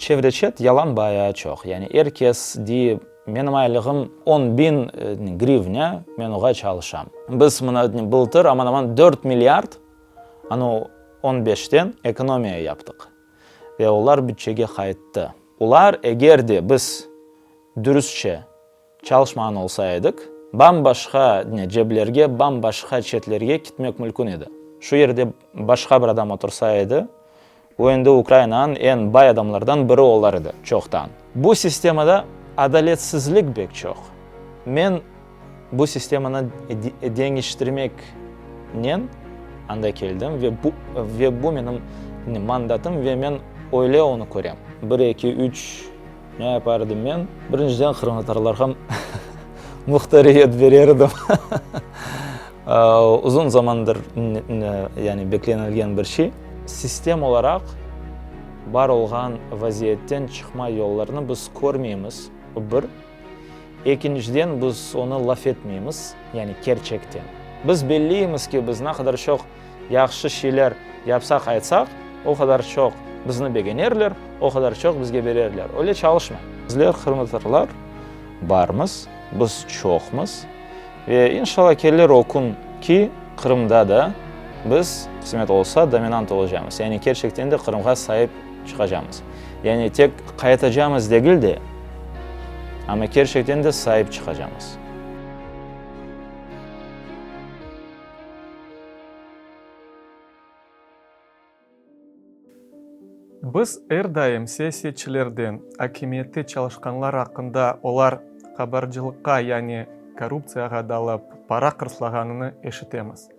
Çevre-çet yalan bayağı çoq. Yani er kes dey, menim aylığım on biñ grivnâ, men oğa çalışam. Biz mına bıltır aman-aman dört milliard, anı on beşten ekonomiya yaptıq. Ve olar bütçege qayttı. Olar, eger de biz dürüstçe Çalışmağan olsa edik, bam-başqa ceblerge, bam-başqa çetlerge kitmek mülkün edi. Şu yerde başqa bir adam otursa edi, o endi Ukrainanıñ eñ bay adamlardan biri olar edi çoqtan. Bu sistemada adaletsizlik bek çoq. Men bu sistemanı deñiştirmeknen anda keldim ve bu, ve bu menim mandatım ve men öyle onı körem. Bir, eki, üç. Ne yapar edim men? Birinciden qırımtatarlarğa muhtariyet berer edim. Uzun zamandır yani beklenilgen bir şey. Sistem olaraq bar olğan vaziyetten çıqma yollarını biz körmeymiz, bu bir. Ekinciden biz onı laf etmeymiz, yani kerçekten. Biz belleymiz ki, biz ne qadar çoq Yahşı şeyler yapsaq, aytsaq, o qadar çoq bizni begenerler, o qadar çoq bizge bererler. Öyle çalışmay. Bizler, qırımtatarlar, barmız, biz çoqmız ve inşallah kelir o kün ki, Qırımda da biz, qısmet olsa, dominant olacamız, yani kerçekten de Qırımğa saip çıqacamız. Yani tek qaytacamız degil de, amma kerçekten de saip çıqacamız. Biz er daim siyasetçilerden, akimiyette çalışqanlar aqqında olar qabarcılıqqa, yani korruptsiyağa dalıp, para qırslağanını eşitemiz.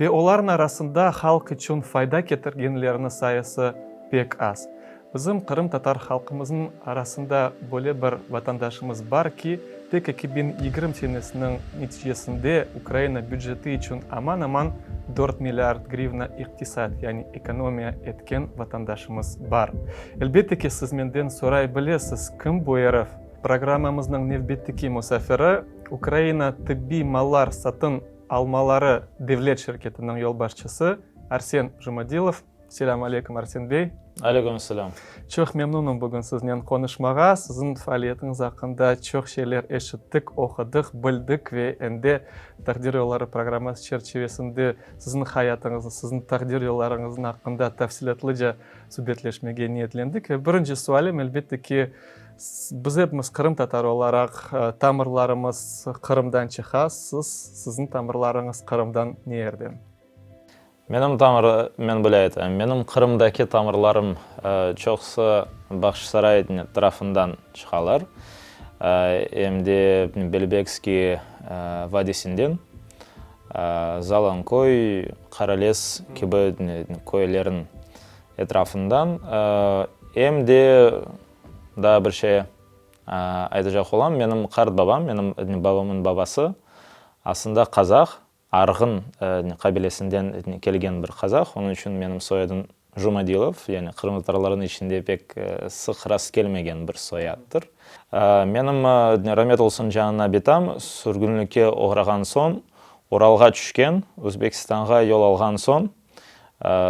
Ve olarnıñ arasında halq içün fayda ketirgenlerniñ sayısı pek az. Bizim qırımtatar halqımıznıñ arasında böyle bir vatandaşımız bar ki, tek 2020 senesiniñ neticesinde Ukraina büceti içün aman-aman dört milliard grivna iqtisat, yani ekonomiya etken vatandaşımız bar. Elbette ki, siz menden soray bilesiz, kim bu erif? Programmamıznıñ nevbetteki musafiri, Ukraina tıbbiy mallar satın almaları devlet şirketiniñ yolbaşçısı Arsen Jumadilov. Selâm aleyküm, Arsen bey. Aleyküm selâm. Çoq memnunım bugün siznen qonuşmağa. Siziñ faaliyetiñiz aqqında çoq şeyler eşittik, oqudıq, bildik ve endi Taqdir yolları programması çerçivesinde siziñ hayatıñıznı, siziñ taqdir yollarıñıznıñ aqqında tafsilâtlıca subetleşmege niyetlendik. Ve birinci sualim, elbette ki, biz epimiz qırımtatar olaraq tamırlarımız Qırımdan çıqa, siz, siziñ tamırlarıñız Qırımdan ne yerden? Menim tamır, men böyle aytayım, menim Qırımdaki tamırlarım çoqusı Bağçasaray tarafından çıqalar, em de Belbekskiy vadisinden, Zalanköy, Qarales kibi köylerin etrafından, em de daa bir şey aytacaq olam, menim qart babam, menim babamın babası aslında qazah, Arğın qabilesinden kelgen bir qazah, onıñ içün menim soyadım Jumadilov, yani qırımtatarlarnıñ içinde pek sıq rastkelmegen bir soyaddır. Menim, ramet olsun canına bitam, sürgünlikke oğrağan soñ, Uralğa tüşken, Özbekistanğa yol alğan soñ,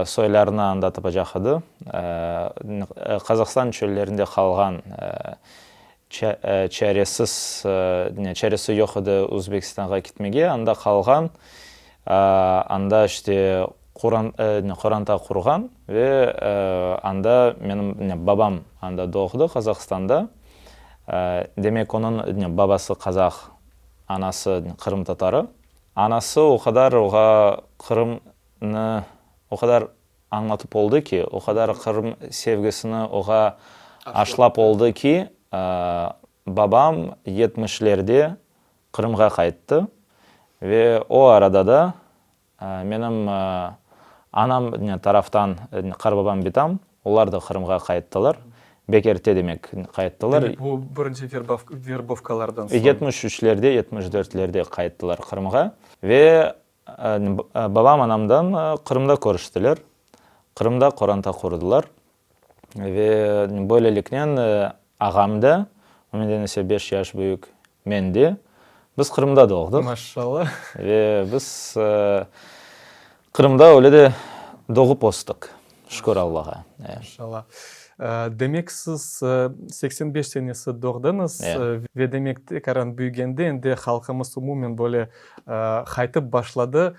soylarını anda tapacaq edi. Qazahstan çöllerinde qalğan Çaresiz, çaresi yoq edi Özbekistanğa ketmege, anda qalğan, anda işte qoranta qurğan ve anda menim babam anda doğdı, Qazahstanda. Demek, onıñ babası qazah, anası qırımtatarı. Anası o qadar oğa Qırımnı o qadar Añlatıp oldı ki, o qadar Qırım sevgisini oğa aşlap oldı ki, babam yetmişlerde Qırımğa qayttı ve o arada da menim anam taraftan qarbabam, bitam, olar da Qırımğa qayttılar, bek erte demek qayttılar. Demek, bu birinci verbovkalardan soñ. Yetmiş üçlerde, yetmiş dörtlerde qayttılar Qırımğa ve Babam anamdan Qırımda körüştiler, Qırımda qoranta qurdılar ve böyleliknen ağam da, o menden ise beş yaş büyük, men de, biz Qırımda doğdıq. Maşallah. Ve biz Qırımda öyle de doğıp östik. Şükür Allağa. Maşallah. Demek, siz 85 senesi doğdıñız ve demek, tekaran büyügende endi halqımız umumen böyle qaytıp başladı.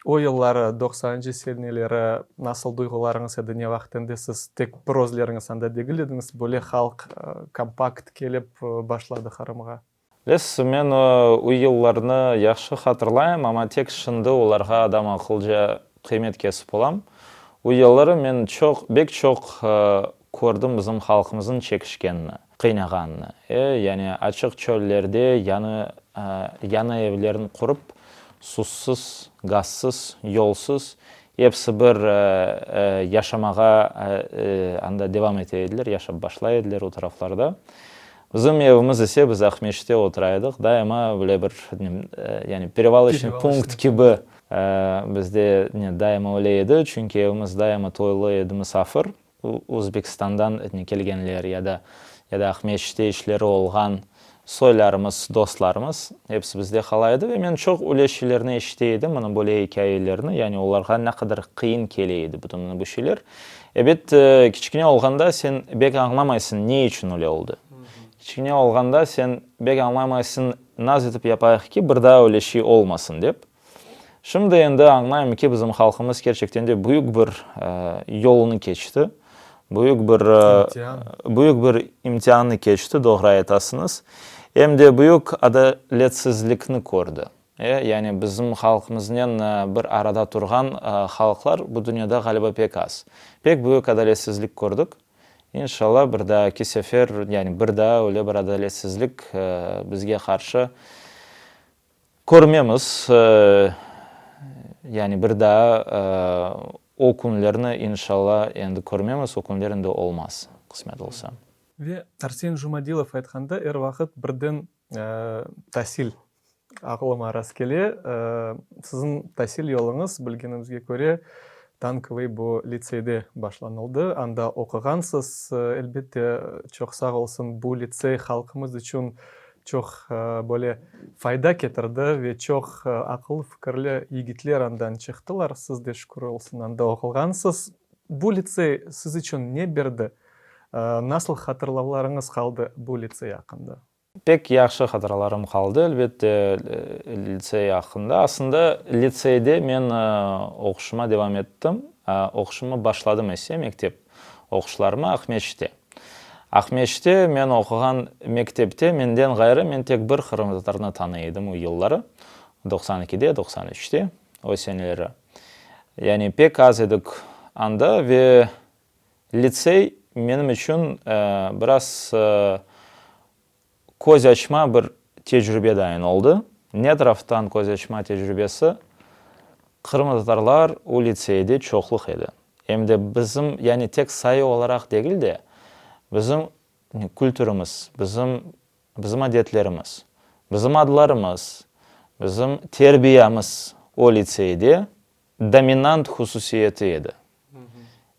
O yılları, doqsanıncı seneleri nasıl duyğularıñız edi, ne vaqıt endi siz tek bir özleriñiz anda degil ediñiz, böyle halq kompakt kelip başladı Qırımğa? Bilesiz, men o yıllarnı yahşı hatırlayım, amma tek şimdi olarğa adam aqılca qıymet kesip olam. O yılları men çoq, bek çoq kördim bizim halqımıznıñ çekişkenini, qıynağanını. E, yani açıq çöllerde yañı, yañı evlerini qurıp, suzsız, gazsız, yolsuz, episi bir yaşamağa anda devam ete ediler, yaşap başlay ediler o taraflarda. Bizim evimiz ise, biz Aqmescitte otura edik, daima böyle bir, yani perevaloçnıy punkt kibi bizde daima öyle edi, çünki evimiz daima toylu edi musafir, Özbekistandan kelgenler ya da ya da Aqmescitte işleri olğan soylarımız, dostlarımız, episi bizde qala edi ve men çoq öyle şeylerni eşite edim, mına böyle ikâyelerni, yani olarğa ne qadar qıyın kele edi bütün mına bu şeyler. Ebet, kiçkine olğanda sen bek añlamaysıñ, ne içün öyle oldı. Kiçkine olğanda sen bek añlamaysıñ, naz etip yapayıq ki, bir daa öyle şey olmasın dep. Şimdi endi añlayım ki, bizim halqımız kerçekten de büyük bir yolnı keçti, büyük bir büyük bir imtiannı keçti, doğru aytasıñız, em de büyük adaletsizlikni kördi. E, yani bizim halqımıznen bir arada turğan halqlar bu dünyada, ğaliba, pek az. Pek büyük adaletsizlik kördik. İnşallah, bir daaki sefer, yani bir daa öyle bir adaletsizlik bizge qarşı körmemiz. Yani bir daa o künlerni, inşallah, endi körmemiz, o künler endi olmaz, qısmet olsa. Ve Arsen Jumadilov aytqanda, er vaqıt birden tasil Aqılıma rast kele, siziñ tasil yoluñız, bilgenimizge köre, Tankovıy bu litseyde başlanıldı. Anda oquğansız. Elbette, çoq sağ olsun, bu litsey halqımız içün çoq böyle fayda ketirdi ve çoq aqıllı-fikirli yigitler andan çıqtılar. Siz de, şükür olsun, anda oqulğansız. Bu litsey siz içün ne berdi? Nasıl hatırlavlarıñız qaldı bu litsey aqqında? Pek yahşı hatıralarım qaldı, elbette, litsey aqqında. Aslında, litseyde men oquşıma devam ettim. Oquşımı başladım ise, mektep oquşlarımı Aqmescitte. Aqmescitte men oquğan mektepte menden ğayrı men tek bir qırımtatarnı tanıy edim o yılları, 92-de, 93-te, o seneleri. Yani pek az edik anda ve Litsey menim içün biraz köz açma bir tecrübe dayın oldı. Ne taraftan köz açma tecrübesi? Qırımtatarlar o litseyde çoqluq edi. Em de bizim, yani tek sayı olaraq degil de, bizim kültürimiz, bizim bizim adetlerimiz, bizim adlarımız, bizim terbiyamız o litseyde dominant hususiyeti edi.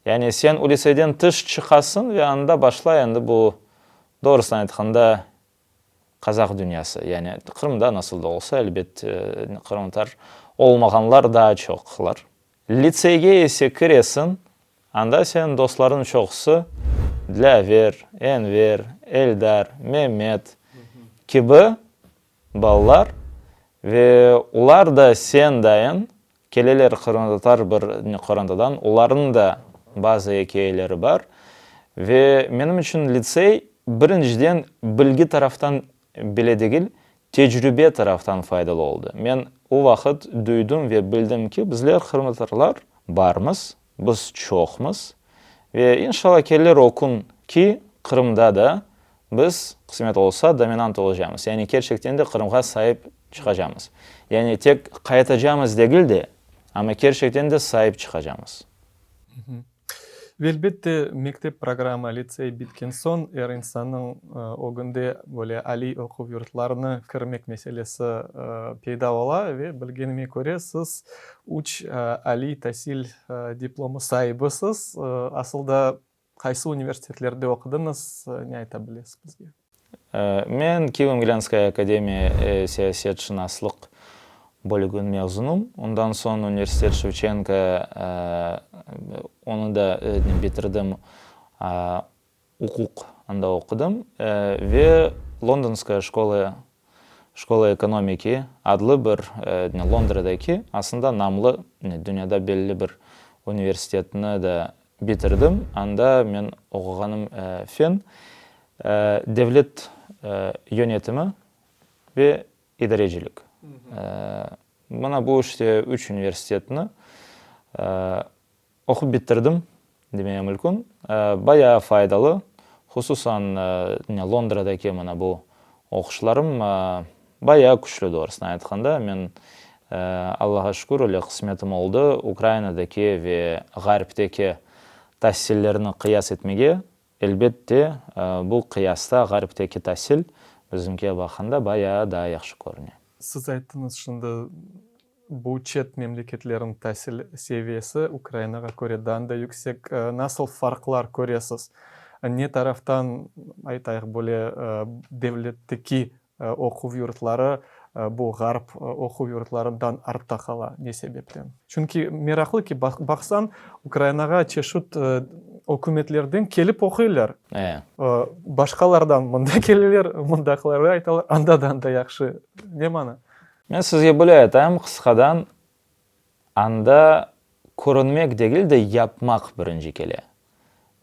Yani sen o liseyden tış çıqasıñ ve anda başlay endi bu, doğrusını aytqanda, qazaq dünyası. Yani Qırımda nasıl da olsa, elbet, qırımtatar olmağanlar daa çoqlar. Litseyge ise kiresiñ, anda seniñ dostlarıñ çoqusı Dilâver, Enver, Eldar, Memet kibi Balalar ve olar da sen dayın keleler qırımtatar bir qorantadan, olarnıñ da bazı ikâyeleri bar. Ve menim içün litsey birinciden bilgi taraftan bile degil, tecrübe taraftan faydalı oldı. Men o vaqıt duydum ve bildim ki, bizler qırımtatarlar barmız, biz çoqmız ve inşallah kelir o kün ki, Qırımda da Biz, qısmet olsa, dominant olacamız, yani kerçekten de Qırımğa saip çıqacamız. Yani tek qaytacamız degil de, amma kerçekten de saip çıqacamız. Ve elbette, mektep programma, litsey bitken soñ, er insannıñ ögünde böyle aliy oquv yurtlarına kirmek meselesi peyda ola ve bilgenime köre, siz üç aliy tasil diplomı saibisiz. Asıl da Qaysı universitetlerde oqudıñız, ne ayta bilesiz bizge? Men Kiyevo-Mogilânskaya akademiya siyasetşınaslıq. bölüginiñ mezunım. Ondan soñ universitet Şevçenko, onı da bitirdim, uquq anda oqudım ve Londonskaya şkola şkola ekonomiki adlı bir Londradaki aslında namlı, dünyada belli bir universitetni da bitirdim. Anda men oquğanım fen, devlet yönetimi ve idarecilik. Mına bu işte üç universitetni Oqup bittirdim, demeye mülkün. Bayağı faydalı, hususan Londradaki mına bu oquşlarım bayağı küçlü, doğrusını aytqanda. Men, Allağa şükür, öyle qısmetim oldı, Ukrainadaki ve Ğarpteki tasillerni qıyas etmege. Elbette, bu qıyasta Ğarpteki tasil bizimkiye baqqanda bayağı daa yahşı körüne. Siz ayttıñız, şimdi Bu çet memleketlerniñ tasil seviyesi Ukrainağa köre daa da yüksek. Nasıl farqlar köresiz? Ne taraftan, aytayıq, böyle devletteki oquv yurtları bu ğarp oquv yurtlarından artta qala, ne sebepten? Çünki meraqlı ki, baqsañ, Ukrainağa çeşit ükümetlerden kelip oquylar. Başqalardan mında keleler, mındaqilerge aytalar, anda da yahşı. Ne mana? Men sizge böyle aytayım, qısqadan, anda körünmek degil de, yapmaq birinci kele.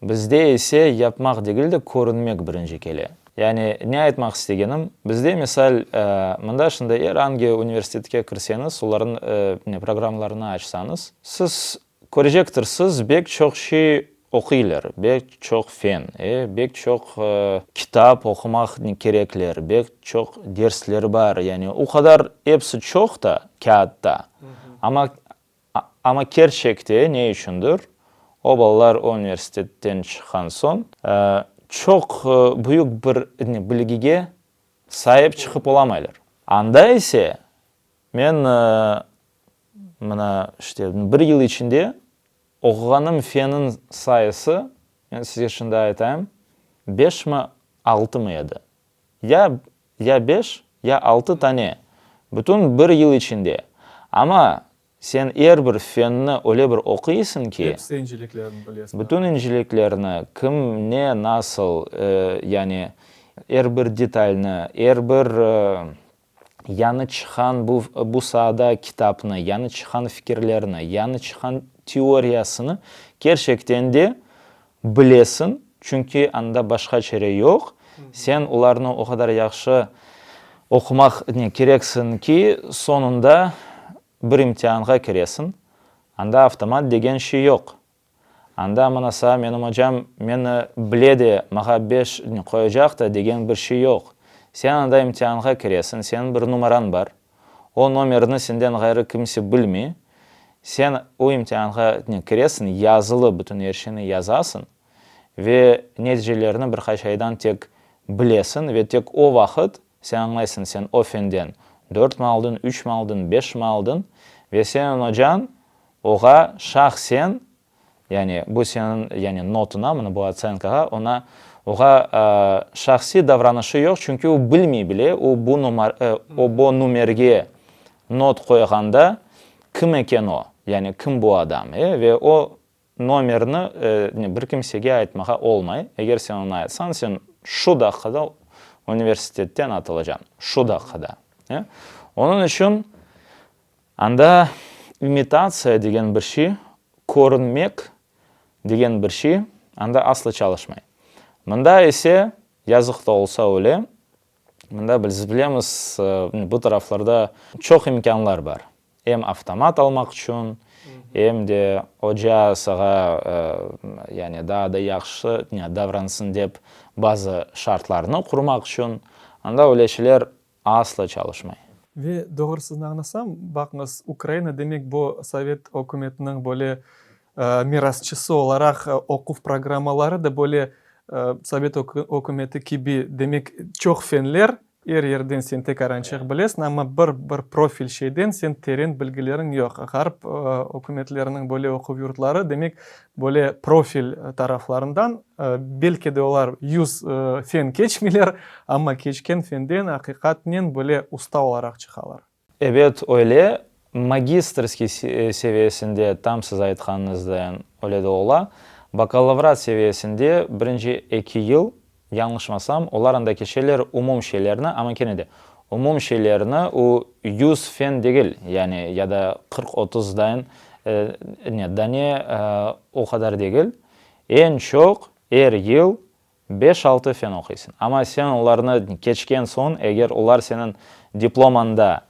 Bizde ise yapmaq degil de, körünmek birinci kele. Yani, ne aytmaq istegenim, bizde, misal, mında şimdi er angi universitetke kirseñiz, olarnıñ programmalarını açsañız, siz Körecektirsiz, bek çoq şey oquylar, bek çoq fen, e, bek çoq kitap oqumaq kerekler, bek çoq dersler bar, yani o qadar episi çoq da kâğıtta, amma, amma kerçekte ne içündir o balalar o universitetten çıqqan soñ çoq büyük bir bilgige saip çıqıp olamaylar. Anda ise men Mına, işte, bir yıl içinde oquğanım fenniñ sayısı, men sizge şimdi aytayım, beşmi, altımı edi. Ya, ya beş, ya altı tane. Bütün bir yıl içinde. Amma sen er bir fenni öyle bir oquysıñ ki. Episi inceliklerini bilesiñ. Bütün inceliklerini, kim, ne, nasıl, yani er bir detalni, er bir Yañı çıqqan bu bu saada kitapnı, yañı çıqqan fikirlerni, yañı çıqqan teoriyasını kerçekten de bilesiñ, çünki anda başqa çare yoq. Sen olarnı o qadar yahşı oqumaq kereksiñ ki, soñunda bir imtianğa kiresiñ, anda avtomat degen şey yoq. Anda mına sa menim ocam meni bile de mağa beş qoyacaq da degen bir şey yoq. Sen anda imtianğa kiresiñ, seniñ bir numarañ bar. O nomerni senden ğayrı kimse bilmey. Sen o imtianğa kiresiñ, yazılı bütün er şeyni yazasıñ ve neticelerini bir qaç aydan tek bilesiñ ve tek o vaqıt sen añlaysıñ, sen o fenden dörtmi aldıñ, üçmi aldıñ, beşmi aldıñ ve seniñ ocañ Oğa şahsen, yani bu seniñ, yani notuna, mına bu otsenkağa, ona, oğa şahsiy davranışı yoq, çünki o bilmey bile, o bu numar, o bu numerge not qoyğanda kim eken o, yani kim bu adam, e, ve o nomerni bir kimsege aytmağa olmay, eger sen onı aytsañ, sen şu daqqada universitetten atılacañ, şu daqqada, e. Onıñ içün Anda imitatsiya degen bir şey, körünmek degen bir şey anda asla çalışmay. Mında ise, yazıq da olsa öyle, mında biz bilemiz, bu taraflarda çoq imkânlar bar, em avtomat almaq içün, em de oca sağa, yani daa da yahşı davransın dep bazı şartlarnı qurmaq içün, anda öyle şeyler Asla çalışmay. Ve doğru sizni añlasam, baqıñız, Ukraina demek bu sovet ükümetiniñ böyle mirasçısı olaraq oquv programmaları da böyle sovet ükümeti kibi, demek çoq fenler, er yerden sen tek arançıq bilesiñ, amma bir bir profil şeyden sen teren bilgileriñ yoq. Ğarp ükümetleriniñ böyle oquv yurtları, demek, böyle profil taraflarından Belki de olar yuz fen keçmeyler, amma keçken fenden aqiqatnen böyle usta olaraq çıqalar. Ebet, öyle. Magistrskiy seviyesinde, tam siz aytqanıñızdaen, öyle de ola. Bakalavrat seviyesinde birinci eki yıl, yañlışmasam, olar anda keçeler umum şeylerni, amma kene de, umum şeylerni, o yuz fen degil, yani ya da qırq-otuz daen, ne, dane o qadar degil. Eñ çoq er yıl Beş-altı fen oquysıñ. Amma sen olarnı keçken soñ, eger olar seniñ diplomañda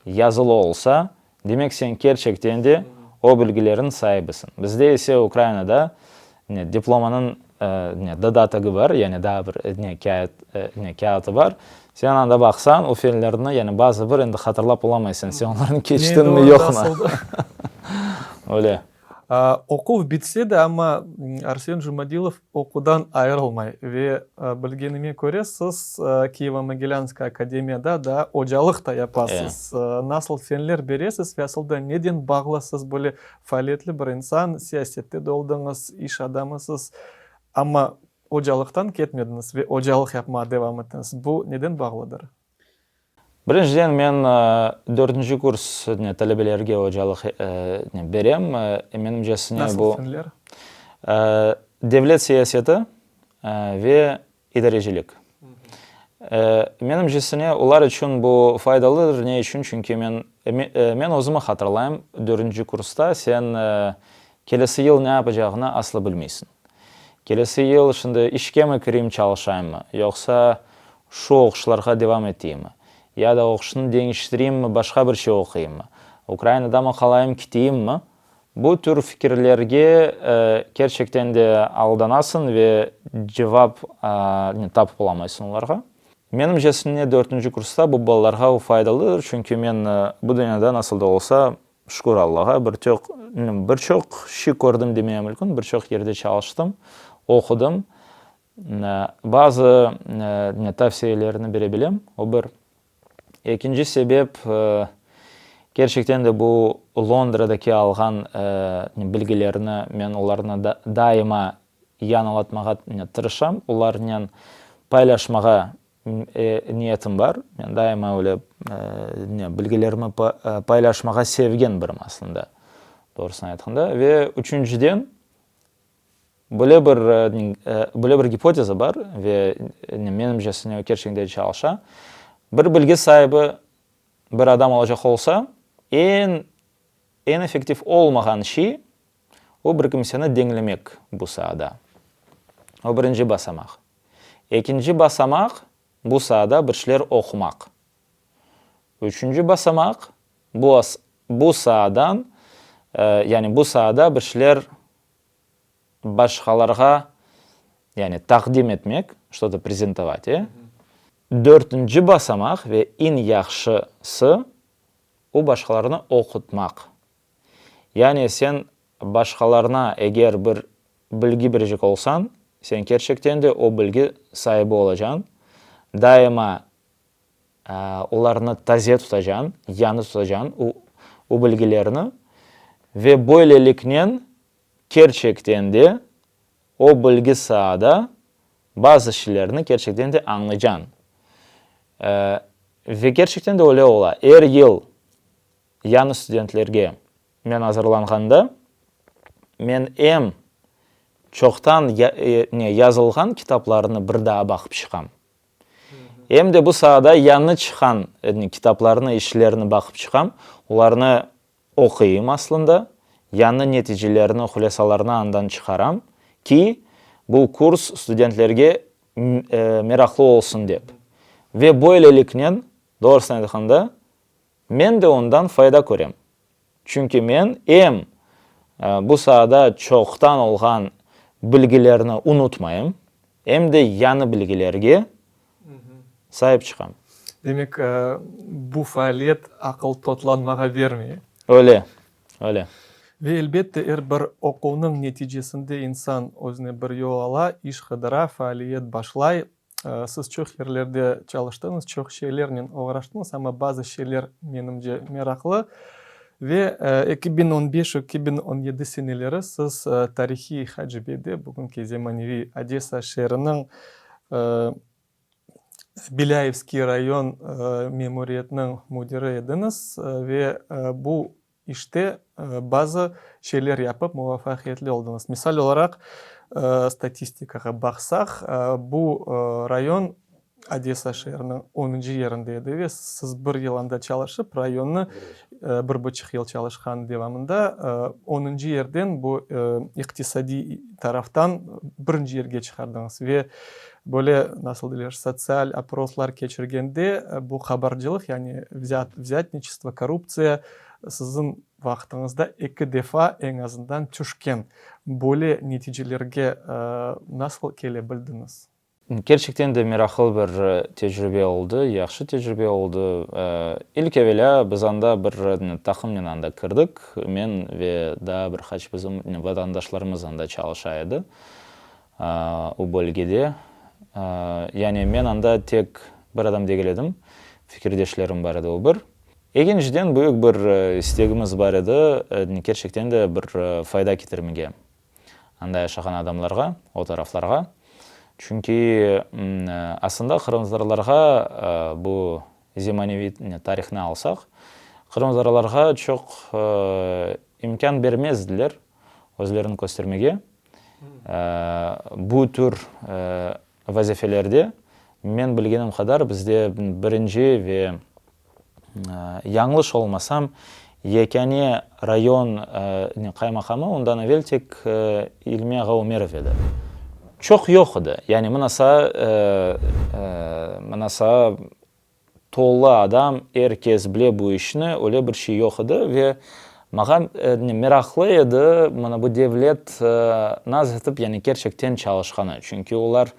yazılı olsa, demek sen kerçekten de o bilgilerniñ saibisiñ. Bizde ise Ukrainada ne, diplomanıñ ne, dodatogı bar, yani daa bir ne, kâğıt, ne, kâğıtı bar. Sen anda baqsañ, o fenlerni, yani bazı bir endi hatırlap olamaysıñ, sen olarnı keçtiñmi, yoqmı. Öyle. Oquv bitse de, amma Arsen Jumadilov oquvdan ayırılmay ve bilgenime köre, siz Kiyevo-Mogilânskaya akademiyada daa ocalıq da yapasız. Nasıl fenler beresiz ve asıl da neden bağlı siz böyle faaliyetli bir insan, siyasette de oldıñız, iş adamısız, amma ocalıqtan ketmediñiz ve ocalıq yapmağa devam ettiñiz. Bu neden bağlıdır? Birinciden, men dörtünci kurs talebelerge ocalıq berem. Menimcesine bu. Nasıl fenler? Devlet siyaseti ve idarecilik. Menimcesine, olar içün bu faydalıdır. Ne içün? Çünki men, men özümi hatırlayım, dörtünci kursta sen kelesi yıl ne yapacağını asla bilmeysiñ. Kelesi yıl şimdi işkemi kireyim, çalışayımmı, yoqsa şu oquşlarğa devam eteyimmi, ya da oquşnı deñiştireyimmi, başqa bir şey oquyımmı, Ukrainadamı qalayım, kiteyimmi, bu tür fikirlerge kerçekten de aldanasıñ ve cevap tapıp olamaysıñ olarğa. Menimcesine, dörtünci kursta bu balalarğa o faydalıdır, çünki men bu dünyada nasıl da olsa Şükür Allağa, bir çoq, bir çoq şey kördim demeye mümkün, bir çoq yerde çalıştım, oqudım. Bazı tavsiyelerni bere bilem, o bir. Ekinci sebep, kerçekten de bu Londradaki alğan bilgilerni men olarnı daima yañılatmağa tırışam, olarnen paylaşmağa Niyetim bar. Men daima öyle bilgilerimi paylaşmağa sevgen birim aslında, doğrusını aytqanda. Ve üçünciden, böyle bir böyle bir gipoteza bar ve menimcesine o kerçekten de çalışa. Bir bilgi saibi bir adam olacaq olsa, eñ eñ effektiv olmağan şey, o bir kimseni diñlemek bu saada. O birinci basamaq. Ekinci basamaq, bu saada bir şeyler oqumaq. Üçünci basamaq, bu bu saadan, yani bu saada bir şeyler başqalarğa, yani taqdim etmek, što-to prezentovat, e. Dörtünci basamaq ve eñ yahşısı, o başqalarnı oqutmaq. Yani sen başqalarına eger bir bilgi berecek olsañ, sen kerçekten de o bilgi saibi olacañ, daima olarnı taze tutacañ, yañı tutacañ o bilgilerni ve böyleliknen kerçekten de o bilgi saada bazı şeylerni kerçekten de añlayacañ. Ve kerçekten de öyle ola. Er yıl Yañı studentlerge men azırlanğanda, men em çoqtan ne yazılğan kitaplarnı bir daa baqıp çıqam, em de bu saada yañı çıqqan kitaplarnı, işlerni baqıp çıqam, olarnı oquyım aslında, yañı neticelerni, hulâsalarnı andan çıqaram ki, bu kurs studentlerge meraqlı olsun dep. Ve böyleliknen, doğrusını aytqanda, Men de ondan fayda körem. Çünki men em bu saada çoqtan olğan bilgilerni unutmayım, em de yañı bilgilerge saip çıqam. Demek, bu faaliyet aqıl totlanmağa bermey. Öyle, öyle. Ve elbette, er bir oquvnıñ neticesinde insan özüne bir yol ala, iş qıdıra, faaliyet başlay. Siz çoq yerlerde çalıştıñız, çoq şeylernen oğraştıñız, amma bazı şeyler, menimce, meraqlı. Ve 2015, 2017 seneleri siz tarihiy Hacıbeyde, bugünki zemaneviy Odesa şeeriniñ. Belâyevskiy rayon memuriyetiniñ müdiri ediñiz ve bu işte bazı şeyler yapıp muvafaqiyetli oldıñız. Misal olaraq, statistikağa baqsaq, bu rayon Odessa şeeriniñ onuncı yerinde edi ve siz bir yıl anda çalışıp, rayonnı bir buçuq yıl çalışqan devamında onuncı yerden bu iqtisadiy taraftan birinci yerge çıqardıñız ve böyle, nasıl deyler, sotsial oproslar keçirgende bu qabarcılıq, yani vzâtniçestvo, korruptsiya siziñ vaqtıñızda eki defa eñ azından tüşken. Böyle neticelerge nasıl kele bildiñiz? Kerçekten de meraqlı bir tecrübe oldı, yahşı tecrübe oldı. İlk evelâ biz anda bir taqımnen anda kirdik, men ve daa bir qaç bizim vatandaşlarımız anda çalışa edi o bölgede. Yani men anda tek bir adam degil edim, fikirdeşlerim bar edi, o bir. Ekinciden, büyük bir istegimiz bar edi, kerçekten de bir fayda ketirmege. Anda yaşağan adamlarğa, o taraflarğa. Çünki aslında qırımtatarlarğa bu zemaneviy tarihnı alsaq, qırımtatarlarğa çoq imkân bermezdiler özlerini köstermege. Bu tür vazifelerde, men bilgenim qadar, bizde birinci ve Yañlış olmasam, yekâne rayon qaymaqamı ondan evel tek İlmi ağa Ömerov edi. Çoq yoq edi. Yani mınasa, mınasa tolu adam, er kes bile bu işni, öyle bir şey yoq edi ve maña meraqlı edi, mına bu devlet nasıl etip, yani kerçekten çalışqanı. Çünki olar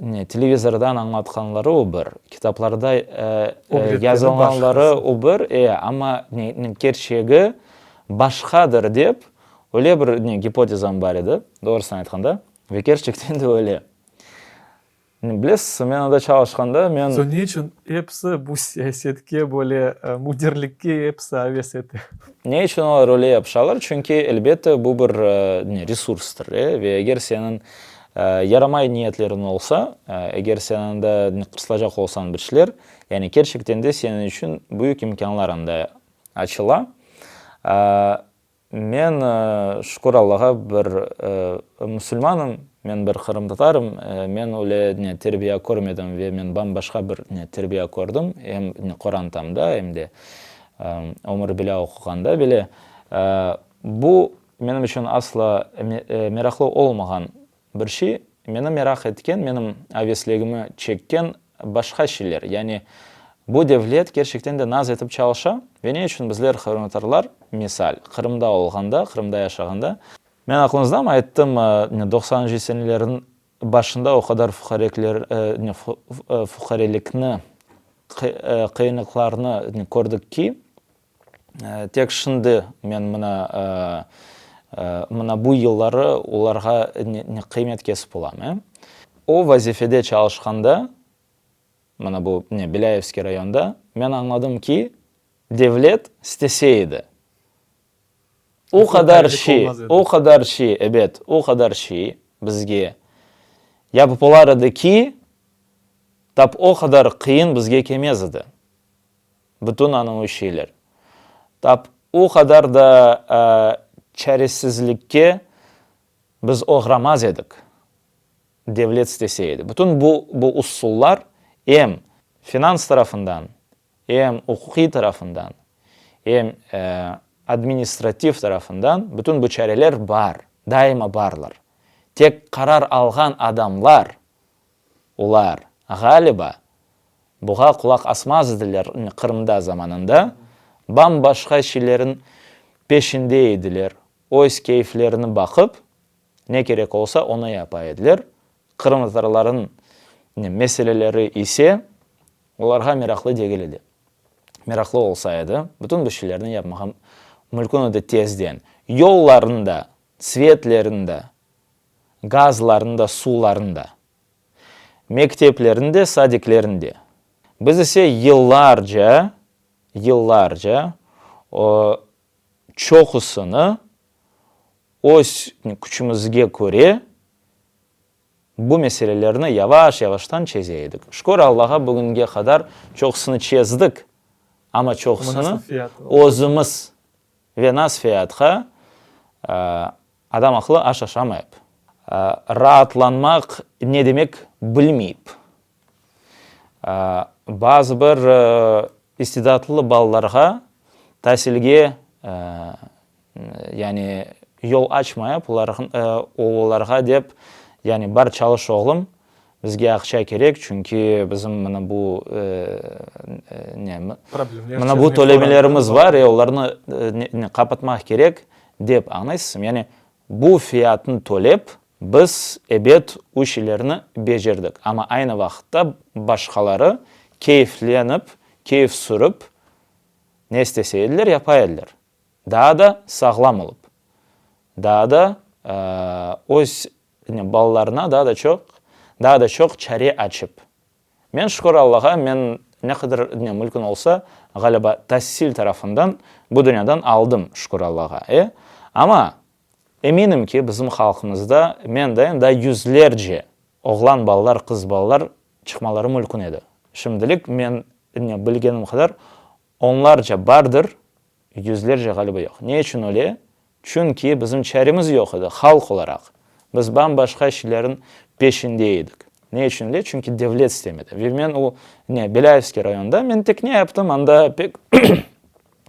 Ne, televizordan añlatqanları o bir, kitaplarda yazılğanları o bir, e, amma ne, kerçegi başqadır dep, öyle bir ne, gipotezam bar edi, doğrusını aytqanda, ve kerçekten de öyle. Bilesiz, men anda çalışqanda, men. Soñ ne içün episi bu siyasetke, böyle müdirlikke episi aves ete? Ne içün olar öyle yapışalar? Çünki, elbette, bu bir ne, resurstır, e, ve eger seniñ Yaramay niyetleriñ olsa, eger sen anda qırsılacaq olsañ bir şeyler, yani kerçekten de seniñ içün büyük imkânlar anda açıla. Men, şükür Allağa, bir musulmanım, men bir qırımtatarım, men öyle ne terbiye körmedim ve men bam-başqa bir ne terbiye kördim, em qorantamda, em de ömür bilâ oquğanda bile. Bu Menim içün asla meraqlı olmağan bir şey, meni meraq etken, menim avesligimi çekken başqa şeyler. Yani bu devlet kerçekten de naz etip çalışa ve ne içün bizler qırımtatarlar, misal, Qırımda olğanda, Qırımda yaşağanda, men aqlıñızdamı ayttım, doqsanıncı senelerniñ başında o qadar fuqarekler, fuqarelikni, qıyınlıqlarnı kördik ki, Tek şimdi men mına, mına bu yılları olarğa qıymet kesip olam, e. O vazifede çalışqanda, mına bu ne, Belâyevskiy rayonda, men añladım ki, devlet istese edi, o qadar şey, o qadar şey, ebet, o qadar şey bizge yapıp olar edi ki, tap o qadar qıyın bizge kelmez edi. Bütün anavı şeyler. Tap o qadar da çaresizlikke biz oğramaz edik, devlet istese edi. Bütün bu bu usullar em finans tarafından, em uquqiy tarafından, em administrativ tarafından bütün bu çareler bar, daima barlar. Tek qarar alğan adamlar Olar, ğaliba, buğa qulaq asmaz ediler, Qırımda zamanında bam-başqa şeylerin peşinde ediler, öz keyflerini baqıp, ne kerek olsa, onı yapa ediler, qırımtatarların meseleleri ise olarğa meraqlı degil edi. Meraqlı olsa edi, bütün bu şeylerni yapmağa mülkün edi tezden. Yollarını da, svetlerini de, gazlarını da, suvlarını da, mekteplerini de, sadiklerini de. Biz ise yıllarca, yıllarca o çoqusını öz küçümizge köre. Bu meselelerni yavaş-yavaştan çeze edik. Şükür Allağa, bugünge qadar çoqusını çezdik, amma çoqusını özümiz ve nas fiyatqa adam aqlı aş aşamayıp, raatlanmaq ne demek bilmeyip, bazı bir istidatlı balalarğa tasilge Yani yol açmayıp, olarğa dep, yani bar çalış oğlum, bizge aqça kerek, çünki bizim mına bu ne, mına bu tölemelerimiz bar, e, olarnı qapatmaq kerek, dep, añlaysızmı? Yani bu fiyatnı tölep, biz, ebet, u şeylerni becerdik, amma aynı vaqıtta başqaları keyflenip, keyf sürip, ne istese ediler, yapa ediler. Daa da sağlam olıp, daa da öz balalarına daa da çoq, daa da çoq çare açıp. Men, şükür Allağa, men ne qadar mülkün olsa, ğaliba, tasil tarafından bu dünyadan aldım, şükür Allağa, e. Amma eminim ki, bizim halqımızda men dayın daa yüzlerce oğlan balalar, qız balalar çıqmaları mülkün edi. Şimdilik men bilgenim qadar Onlarca bardır, yüzlerce ğaliba yoq. Ne içün öyle? Çünki bizim çaremiz yoq edi, halq olaraq. Biz bam-başqa şeylerniñ peşinde edik. Ne içün öyle? Çünki devlet istemedi. Ve men o, ne, Belâyevskiy rayonında men tek ne yaptım, anda pek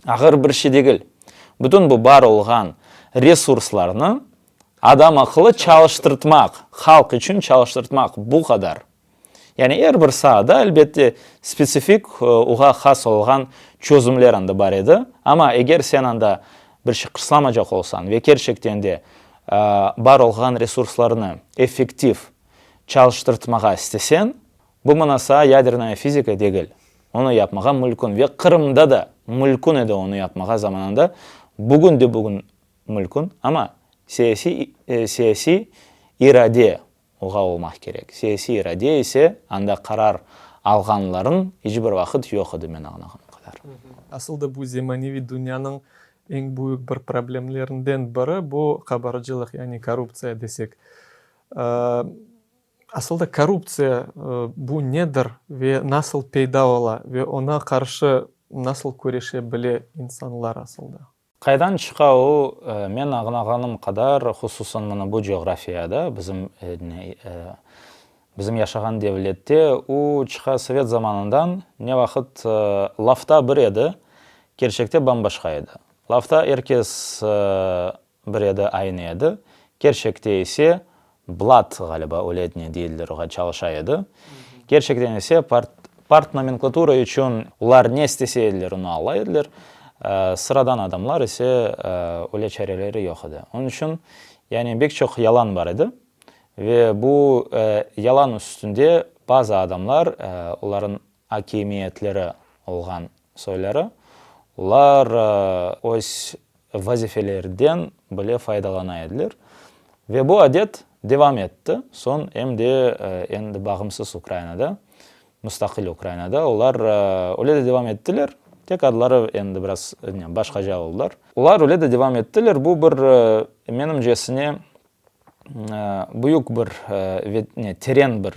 ağır bir şey degil. Bütün bu bar olğan resurslarnı adam aqıllı çalıştırtmaq, halq içün çalıştırtmaq, bu qadar. Yani er bir saada, elbette, spetsifik, oğa has olğan çözümler anda bar edi. Amma eger sen anda bir şey qırslamacaq olsañ ve kerçekten de bar olğan resurslarnı effektiv çalıştırtmağa isteseñ, bu mına saa yadernaya fizika degil. Onı yapmağa mülkün ve Qırımda da mülkün edi onı yapmağa zamanında, bugün de bugün mülkün, amma siyasiy siyasiy irade Oğa olmaq kerek. Siyasiy irade ise anda qarar alğanlarıñ iç bir vaqıt yoq edi men añlağanım qadar. Asıl da bu zemaneviy dünyanıñ eñ büyük bir problemlerinden biri bu qabarcılıq, yani korruptsiya desek. Asıl da korruptsiya bu nedir ve nasıl peyda ola ve oña qarşı nasıl küreşe bile insanlar asıl da? Qaydan çıqa o, men añlağanım qadar, hususan mına bu coğrafiyada, bizim bizim yaşağan devlette, o çıqa sovet zamanından, ne vaqıt lafta bir edi, kerçekte bam-başqa edi. Lafta er kes Bir edi, aynı edi. Kerçekte ise, blat, ğaliba, öyle ne deyiller oğa, çalışa edi. Kerçekten ise, part, partnomenklatura içün olar ne istese ediler, onı ala ediler. Sıradan adamlar ise, öyle çareleri yoq edi. Onıñ içün, yani bek çoq yalan bar edi. Ve bu yalan üstünde bazı adamlar, olarnıñ akimiyetleri olğan soyları, olar öz vazifelerden bile faydalana ediler. Ve bu adet devam etti, soñ em de endi bağımsız Ukrainada, mustaqil Ukrainada olar öyle de devam ettiler, tek adları endi biraz başqaca oldılar. Olar öyle de devam ettiler, bu bir, menimcesine, büyük bir ve ne teren bir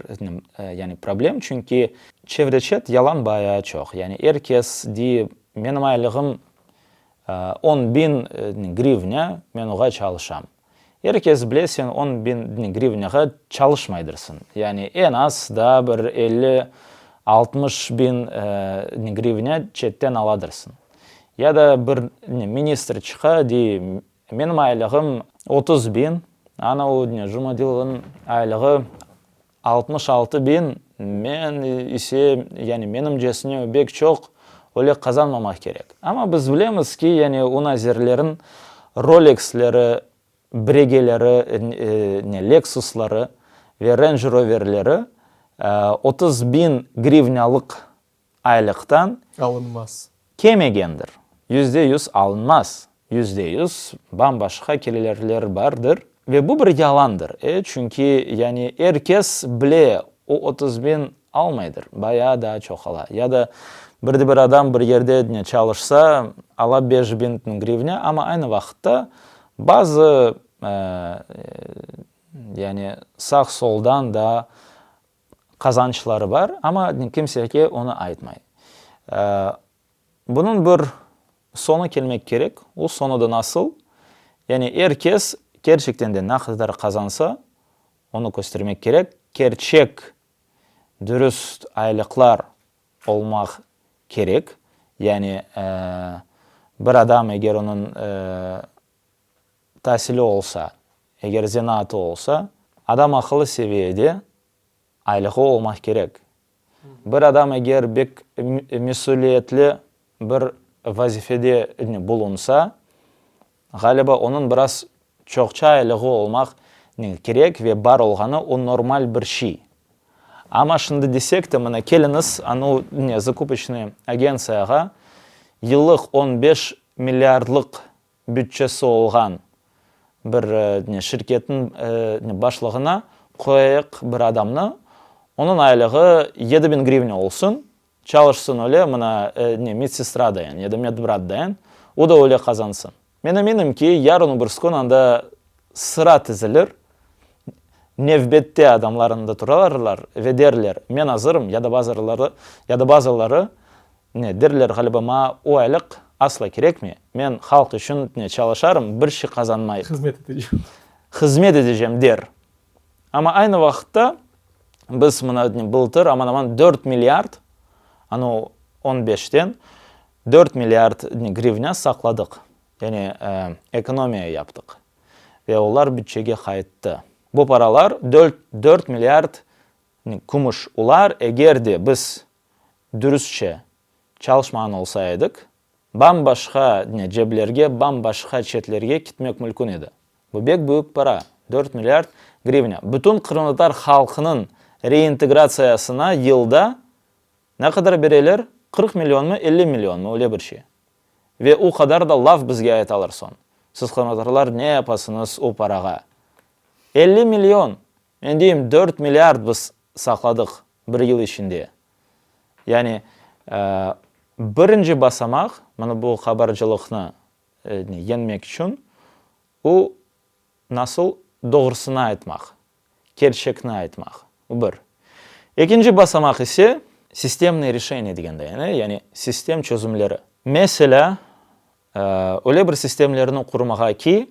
yani problem, çünki çevre-çet yalan bayağı çoq. Yani er kes dey, menim aylığım on biñ grivnâ, men oğa çalışam. Er kes bile, sen on biñ grivnâğa çalışmaydırsıñ. Yani eñ az daa bir elli, 60 biñ grivnâ çetten aladırsıñ. Ya da bir ministr çıqa, dey, Menim aylığım 30 biñ, ana o Jumadilovnıñ aylığı 66 biñ, men ise, yani menimcesine bek çoq öyle qazanmamaq kerek. Amma biz bilemiz ki, yani o nazirlerin Roleksleri, Bregeleri, ne Leksusları ve Range Roverleri 30 biñ grivnâlıq aylıqtan Alınmaz. Kemegendir. %100 alınmaz. %100 bam-başqa kelirler bardır. Ve bu bir yalandır, e, çünki, yani, er kes bile o 30 biñ almaydır, bayağı daa çoq ala. Ya da bir de bir adam bir yerde ne çalışsa, ala 5000 grivnâ, amma aynı vaqıtta bazı, e. Yani sağ-soldan da qazançları bar, amma kimsege onı aytmay. Bunıñ bir soñu kelmek kerek. O soñu da nasıl? Yani er kes kerçekten de ne qadar qazansa, onı köstermek kerek. Kerçek, dürüst aylıqlar olmaq kerek. Yani bir adam eger onıñ tasili olsa, eger zenaatı olsa, adam aqıllı seviyede aylığı olmaq kerek. Bir adam eger bek mesüliyetli bir vazifede bulunsa, ğaliba onıñ biraz çoqça aylığı olmaq kerek ve bar olğanı o normal bir şey. Amma şimdi desek de, mına keliñiz anu zakupoçnıy agentsiyağa yıllıq 15 milliardlıq bütçesi olğan bir şirketniñ başlığına qoyayıq bir adamnı, onıñ aylığı 7000 grivna olsun, çalışsın öyle, mına medsestra dayın ya da medbrat dayın, o da öyle qazansın. Men eminim ki, yarın öbürsü kün anda sıra tizilir, nevbette adamlar anda turarlar ve derler, men azırım, ya da bazıları, ya da bazıları Ne, derler, ğaliba, maña o aylıq asla kerekmey. Men halq içün, ne, çalışarım, bir şey qazanmayıp. Hızmet etecem. Hızmet etecem, der. Amma aynı vaqıtta biz mına, ne, bıltır aman-aman 4 milliard, anı on beşten 4 milliard, ne, grivna saqladıq. Yani, ekonomiya yaptıq. Ve olar bütçege qayttı. Bu paralar 4 milliard, ne, kümüş. Olar, eger de biz dürüstçe çalışmağan olsa edik, bam-başqa ceblerge, bam-başqa çetlerge kitmek mülkün edi. Bu bek büyük para, 4 milliard grivna. Bütün qırımtatar halqınıñ reintegratsiyasına yılda ne qadar bereler, 40 millionmı, 50 millionmı, öyle bir şey. Ve o qadar da laf bizge aytalar soñ, Siz qırımtatarlar ne yapasıñız o parağa? 50 million! Men deyim, 4 milliard biz saqladıq bir yıl içinde. Yani, birinci basamaq, mana bu qabarcılıqnı yeñmek içün, o, nasıl doğrusını aytmaq, kerçekni aytmaq. Bu bir. Ekinci basamaq ise, sistemnıy reşeniye degende, yani sistem çözümleri. Meselâ, öyle bir sistemlerni qurmağa ki,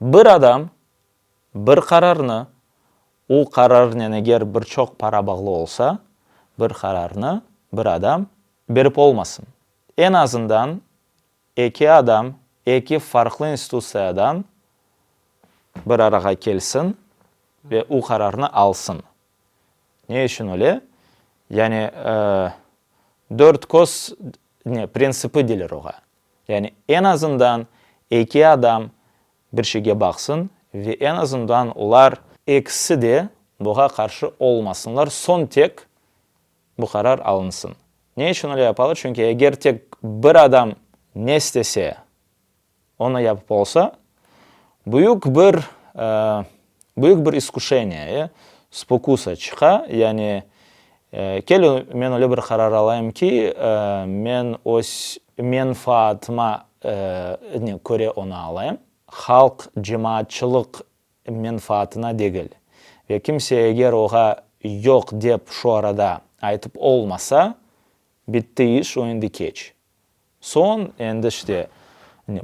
bir adam Bir qararnı, o qararnen eger bir çoq para bağlı olsa, bir qararnı bir adam berip olmasın. Eñ azından eki adam eki farqlı institutsiyadan bir arağa kelsin ve o qararnı alsın. Ne içün öyle? Yani dört köz printsipi deyler oğa. Yani eñ azından eki adam bir şeyge baqsın ve eñ azından olar ekisi de buğa qarşı olmasınlar, soñ tek bu qarar alınsın. Ne içün öyle yapalar? Çünki eger tek bir adam ne istese, onı yapıp olsa, büyük bir, büyük bir iskuşeniye, spokusa çıqa, yani kel men öyle bir qarar alayım ki, men öz menfaatıma köre onı alayım, halq, cemaatçılıq menfaatına degil. Ve kimse eger oğa yoq dep şu arada aytıp olmasa, bitti iş, o endi keç. Soñ endi işte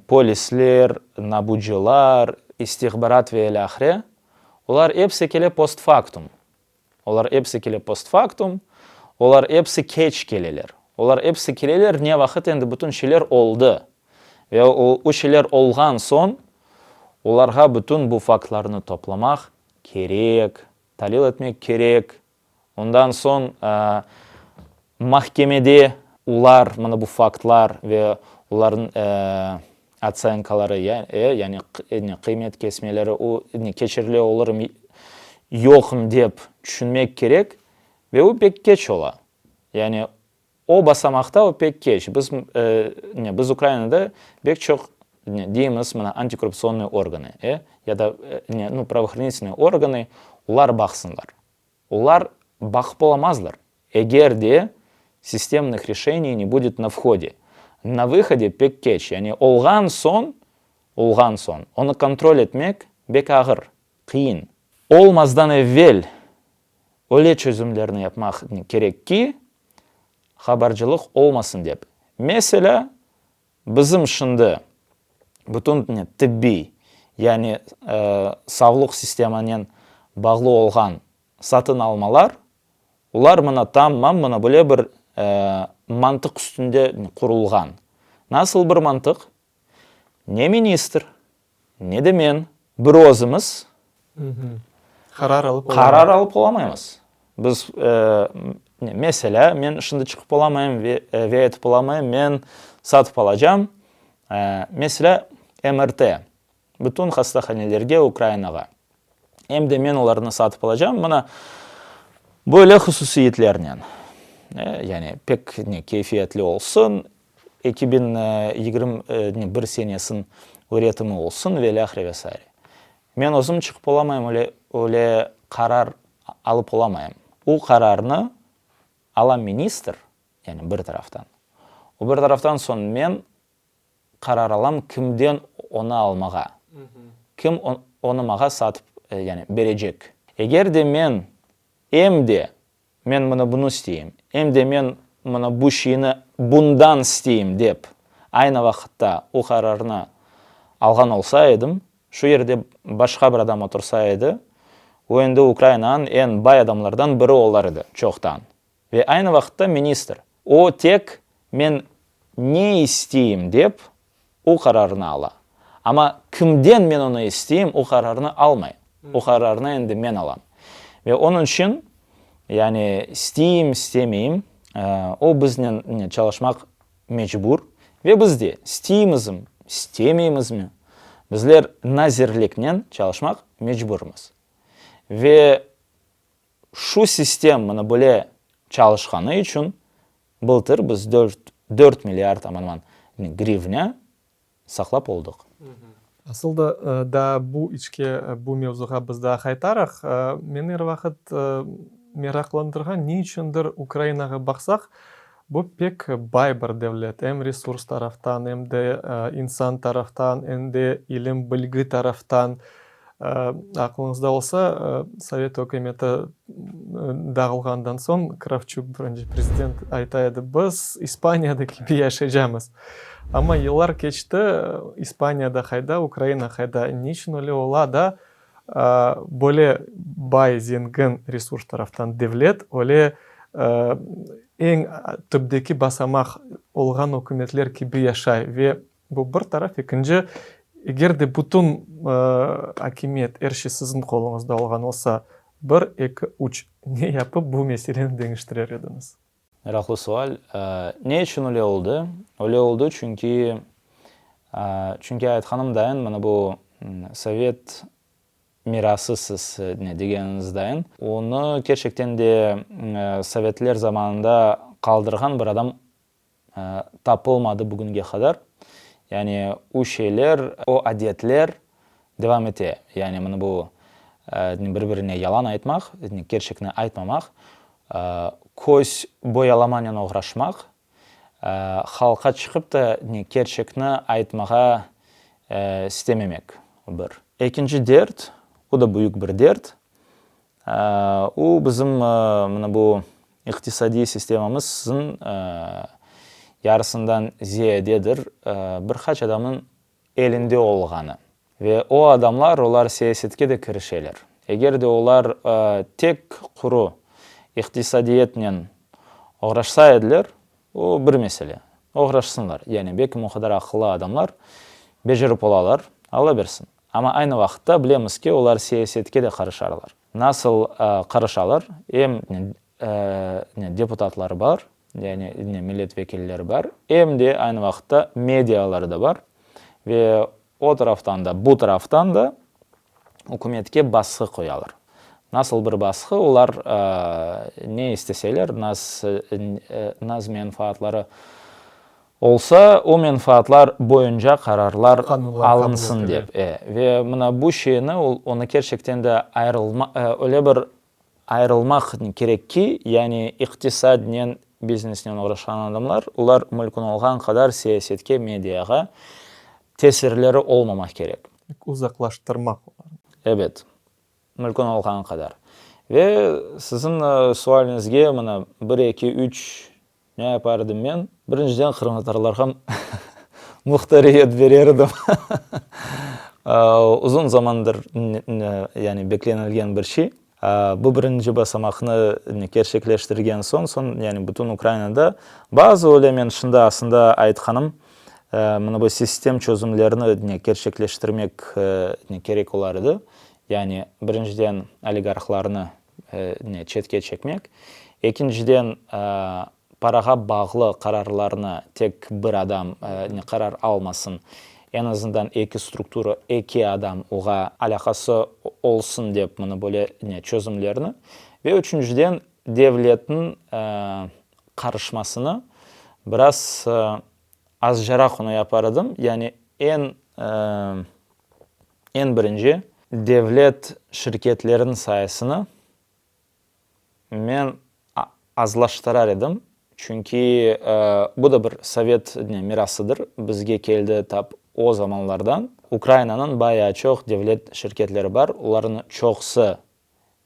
polisler, nabucılar, istihbarat ve ilâhre, olar episi kele postfaktum. Olar episi kele postfaktum, olar episi keç keleler. Olar episi keleler ne vaqıt endi bütün şeyler oldı. Ve o şeyler olğan soñ, olarğa bütün bu faktlarnı toplamaq kerek, talil etmek kerek. Ondan soñ mahkemede olar, mına bu faktlar ve olarnıñ otsenkaları, yani qıymet kesmeleri, o keçerli olurmı, yoqmı dep tüşünmek kerek ve o pek keç ola. Yani o basamaqta o pek keç. Biz, biz Ukrainada pek çoq deymiz, mına antikorruptsionnıy organı, ya da nu pravohranitelnıy organı, olar baqsınlar. Olar baqıp olamazlar, eger de sistemnıh reşeniy ne budet na vhode. Na vıhode pek keç, yani olğan soñ, olğan soñ, onı kontrol etmek bek ağır, qıyın. Olmazdan evvel öyle çözümlerni yapmaq kerek ki, qabarcılıq olmasın dep. Meselâ, bizim şimdi bütün tıbbiy, yani savluq sistemanen bağlı olğan satın almalar, olar mına tamam mına böyle bir mantıq üstünde qurulğan. Nasıl bir mantıq? Ne ministr, ne de men bir özümiz qarar alıp qarar alıp olamaymız. Biz, meselâ, men şimdi çıqıp olamayım ve ve aytıp olamayım, men satıp alacam, meselâ, MRT, bütün hastahanelerge Ukrainağa. Em de men olarnı satıp alacam, mına, böyle hususiyetlernen, yani pek ne keyfiyetli olsun, 2021 senesiniñ üretimi olsun ve ilâhre ve saire. Men özüm çıqıp olamayım, öyle, öyle qarar alıp olamayım. O qararnı ala ministr, yani bir taraftan. O bir taraftan soñ men qarar alam kimden onı almağa, kim onı mağa satıp, yani berecek. Eger de men em de Men mına bunı isteyim, em de men mına bu şeyni bundan isteyim dep, aynı vaqıtta o qararnı alğan olsa edim, şu yerde başqa bir adam otursa edi, o endi Ukrainanıñ eñ bay adamlardan biri olar edi çoqtan. Ve aynı vaqıtta ministr. O tek men ne isteyim dep, O qararnı ala. Amma kimden men onı isteyim, o qararnı almay. O qararnı endi men alam. Ve onıñ içün, yani isteyim, istemeyim, o biznen çalışmaq mecbur. Ve biz de isteymizmi, istemeymizmi, bizler nazirliknen çalışmaq mecburmız. Ve şu sistem mına böyle çalışqanı içün Bıltır biz dört milliard aman-aman grivnâ saqlap oldıq. Asıl da, daa bu içke, bu mevzuğa biz daa qaytarıq. Meni er vaqıt meraqlandırğan, ne içündir Ukrainağa baqsaq, bu pek bay bir devlet, em resurs taraftan, em de insan taraftan, em de ilim, bilgi taraftan. Aqlıñızda olsa, Sovet ükümeti dağılğandan soñ Kravçuk, birinci prezident, ayta edi, biz İspaniyada kibi yaşaycamız. Amma yıllar keçti, İspaniya da qayda, Ukraina qayda, ne içün öyle ola da, böyle bay, zengin resurs taraftan devlet öyle eñ tüpteki basamaq olğan ükümetler kibi yaşay ve Bu bir taraf, ekinci, eger de bütün akimiyet, er şey siziñ qoluñızda olğan olsa, bir, eki, üç, ne yapıp bu meseleni deñiştirer ediñiz? Meraqlı sual. Ne içün öyle oldı? Öyle oldı, çünki, çünki aytqanım dayın, mına bu sovet mirası siz ne degeniñiz dayın, onı kerçekten de sovetler zamanında qaldırğan bir adam tapılmadı bugünge qadar. Yani o şeyler, o adetler devam ete. Yani mına bu bir-birine yalan aytmaq, kerçekni aytmamaq, köz boyalamanen oğraşmaq, halqqa çıqıp da kerçekni aytmağa istememek, bir. Ekinci dert, o da büyük bir dert, O, bizim mına bu iqtisadiy sistemamızın yarısından ziyadedir bir qaç adamnıñ elinde olğanı. Ve o adamlar, olar siyasetke de kirişeler. Eger de olar tek quru iqtisadiyatnen oğraşsa ediler, o bir mesele. Oğraşsınlar. Yani belkim o qadar aqıllı adamlar becerip olalar, Alla bersin. Amma aynı vaqıtta bilemiz ki, olar siyasetke de qarışarlar. Nasıl qarışalar? Em deputatları bar, yani millet vekilleri bar, em de aynı vaqıtta mediaları da bar. Ve o taraftan da, bu taraftan da ükümetke basqı qoyalar. Nasıl bir basqı? Olar ne isteseler, naz menfaatları Olsa, o menfaatlar boyunca qararlar alınsın dep. E, ve mına bu şeyni, onı kerçekten de ayırılma, öyle bir ayırılmaq kerek ki, yani iqtisadnen, biznesnen oğraşqan adamlar, olar mülkün olğan qadar siyasetke, mediağa tesirleri olmamaq kerek. Uzaqlaştırmaq olarnı. Ebet. Mümkün olğanı qadar. Ve siziñ sualiñizge mına bir, eki, üç ne yapar edim men? Birinciden qırımtatarlarğa muhtariyet berer edim. Uzun zamandır yani beklenilgen bir şey. Bu birinci basamaqnı kerçekleştirgen soñ, soñ yani bütün Ukrainada bazı öyle men şimdi aslında aytqanım mına bu sistem çözümlerini kerçekleştirmek kerek olar edi. Yani birinciden oligarhlarnı çetke çekmek, ekinciden parağa bağlı qararlarnı tek bir adam qarar almasın, eñ azından eki struktura, eki adam oğa alâqası olsun dep mına böyle çözümlerni ve üçünciden devletniñ qarışmasını biraz azcaraq onı yapar edim, yani eñ eñ birinci devlet şirketleriniñ sayısını Men azlaştırar edim, çünki bu da bir sovet mirasıdır, bizge keldi tap o zamanlardan. Ukrainanıñ bayağı çoq devlet şirketleri bar, olarnıñ çoqusı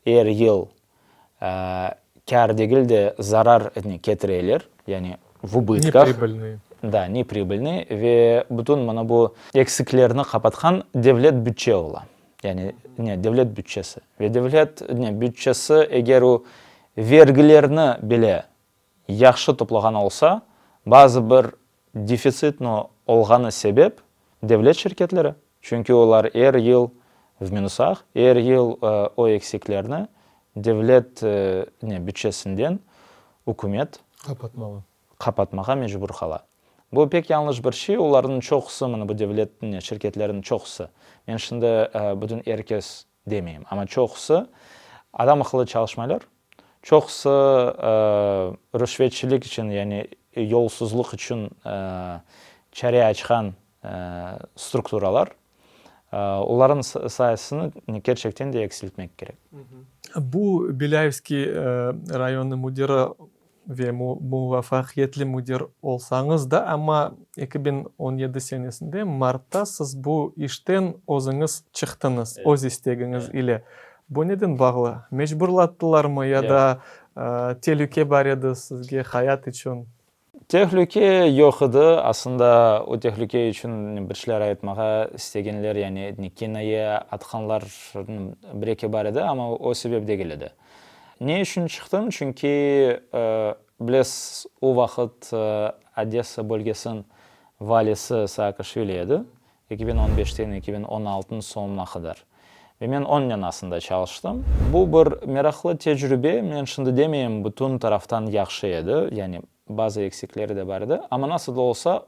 er yıl kâr degil de, zarar ketireler, yani v ubıtkah. Nepribılnıy. Da, nepribılnıy ve bütün mana bu eksiklerni qapatqan devlet bütçe ola. Yani ne, devlet bütçesi. Ve devlet ne, bütçesi eger o vergilerni bile yahşı toplağan olsa, bazı bir defitsitni olğanı sebep devlet şirketleri, çünki olar er yıl v minusah, er yıl o eksiklerni devlet ne, bütçesinden ükümet Qapatmalı. qapatmağa mecbur qala. Bu pek yañlış bir şey, olarnıñ çoqusı, mına bu devlet şirketleriniñ çoqusı, men şimdi bütün er kes demeyim, amma çoqusı adam aqıllı çalışmaylar, çoqusı rüşvetçilik içün, yani yolsuzlıq içün çare açqan strukturalar, olarnıñ sayısını kerçekten de eksiltmek kerek. Bu Belâyevskiy rayonı müdiri ve muvafaqiyetli müdir olsañız da, amma 2017 senesinde martta siz bu işten özüñiz çıqtıñız, öz istegiñiz ile. Bu neden bağlı? Mecburlattılarmı ya da telüke bar edi sizge hayat içün? Tehlüke yoq edi. Aslında, o tehlüke içün bir şeyler aytmağa istegenler, yani kinaye atqanlar bir-eki bar edi, amma o sebep degil edi. Ne içün çıqtım? Çünki, bilesiz, o vaqıt Odessa bölgesiniñ valisi Saakaşvili edi, 2015-ten 2016-nıñ soñuna qadar. Ve men onnen aslında çalıştım. Bu bir meraqlı tecrübe, men şimdi demeyim, bütün taraftan yahşı edi, yani bazı eksikleri de bar edi. Amma nasıl da olsa,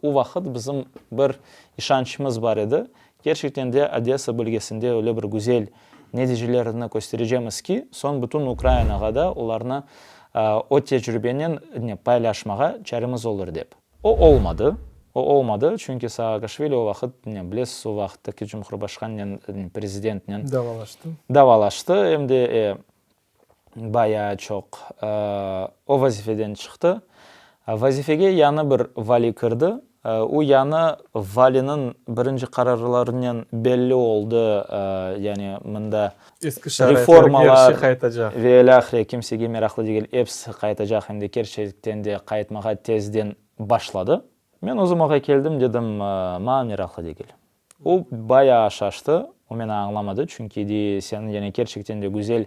o vaqıt bizim bir işançımız bar edi, kerçekten de Odessa bölgesinde öyle bir güzel neticelerni kösterecemiz ki, soñ bütün Ukrainağa da olarnı o tecrübenen paylaşmağa çaremiz olur dep. O olmadı. O olmadı, çünki Saakaşvili o vaqıt, ne, bilesiz, o vaqıttaki cumhurbaşqannen, prezidentnen Davalaştı. Davalaştı, em de e, bayağı çoq o vazifeden çıqtı. Vazifege yañı bir vali kirdi. O yañı valiniñ birinci qararlarınen belli oldı, yani mında Eski şaraitlerge er şey qaytacaq. Ve ilâhre, kimsege meraqlı degil, episi qaytacaq, em de kerçekten de qaytmağa tezden başladı. Men özüm oğa keldim, dedim, maña meraqlı degil. O bayağı şaştı, o meni añlamadı, çünki dey, seniñ yani kerçekten de güzel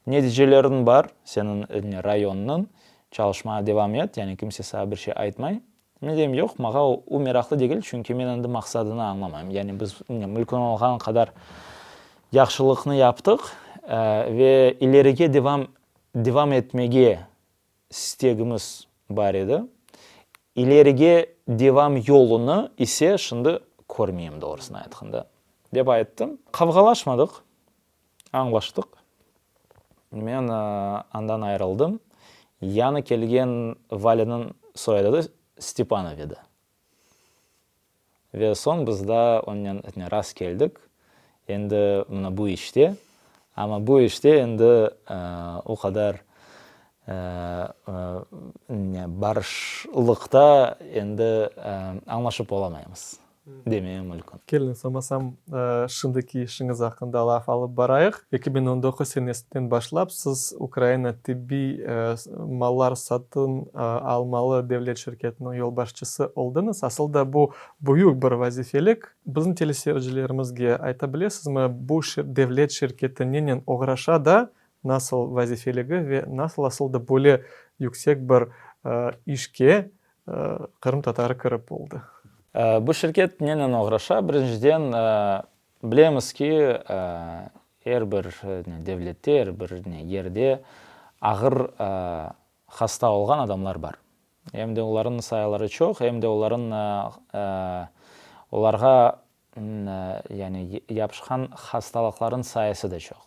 neticeleriñ bar, seniñ rayonnıñ, çalışmağa devam et, yani kimse saña bir şey aytmay. Men deyim, yoq, maña o meraqlı degil, çünki men endi maqsadını añlamayım. Yani biz mümkün olğan qadar yahşılıqnı yaptıq ve ilerige devam devam etmege istegimiz bar edi. İlerige devam yolunı ise şimdi körmeyim, doğrusını aytqanda, dep ayttım. Qavğalaşmadıq, añlaştıq. Men andan ayırıldım. Yañı kelgen valiniñ soyadı da Stepanov edi. Ve soñ biz da onnen rast keldik. Endi mına bu işte, amma bu işte endi o qadar barışlıqta endi añlaşıp olamaymız. Demeye mülkün. Keliñiz, olmasam, şimdiki işiñiz aqqında laf alıp barayıq. 2019 senesinden başlap siz Ukraina tibbiy mallar satın almalı devlet şirketiniñ yolbaşçısı oldıñız. Asıl da bu büyük bir vazifelik. Bizim teleseyircilerimizge ayta bilesizmi, bu devlet şirketi nenen oğraşa da, nasıl vazifeligi ve nasıl asıl da böyle yüksek bir işke qırımtatarı kirip oldı? Bu şirket nenen oğraşa? Birinciden, bilemiz ki, er bir devlette, er bir yerde ağır hasta olğan adamlar bar. Em de olarnıñ sayıları çoq, em de olarnıñ olarğa yani yapışqan hastalıqlarnıñ sayısı da çoq.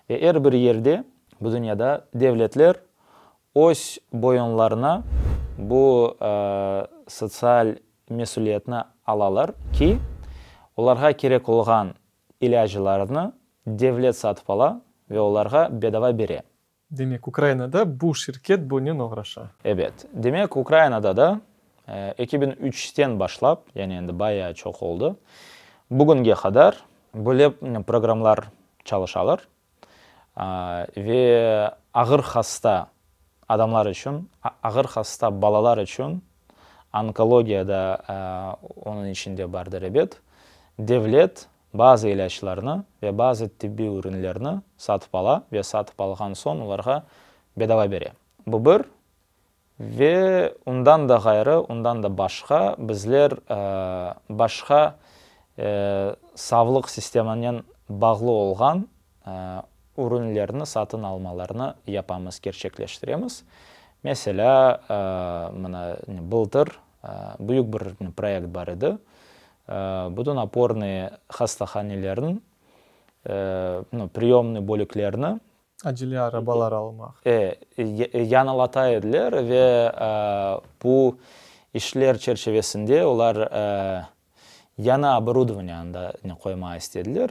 Ve er bir yerde, bu dünyada devletler öz boyunlarına bu sotsial mesüliyetni alalar ki, olarğa kerek olğan ilâclarnı devlet satıp ala ve olarğa bedava bere. Demek, Ukrainada bu şirket bunen oğraşa. Ebet. Demek, Ukrainada da 2003-ten başlap, yani endi bayağı çoq oldı, bugünge qadar böyle programlar çalışalar. Ve ağır hasta adamlar içün, ağır hasta balalar içün, onkologiya da onıñ içinde bardır, ebet, devlet bazı ilâclarnı ve bazı tibbiy ürünlerni satıp ala ve satıp alğan soñ olarğa bedava bere. Bu bir. Ve undan da ğayrı, undan da başqa bizler başqa savlıq sistemanen bağlı olğan ürünlerni satın almalarnı yapamız, kerçekleştiremiz. Meselâ, mına, bıltır büyük bir proyekt bar edi, bütün opornıy hastahanelerniñ, priyomnıy bölüklerini Acele arabalar almaq. E, yañılata ediler ve bu işler çerçivesinde olar yañı oborudovaniye anda qoymağa istediler.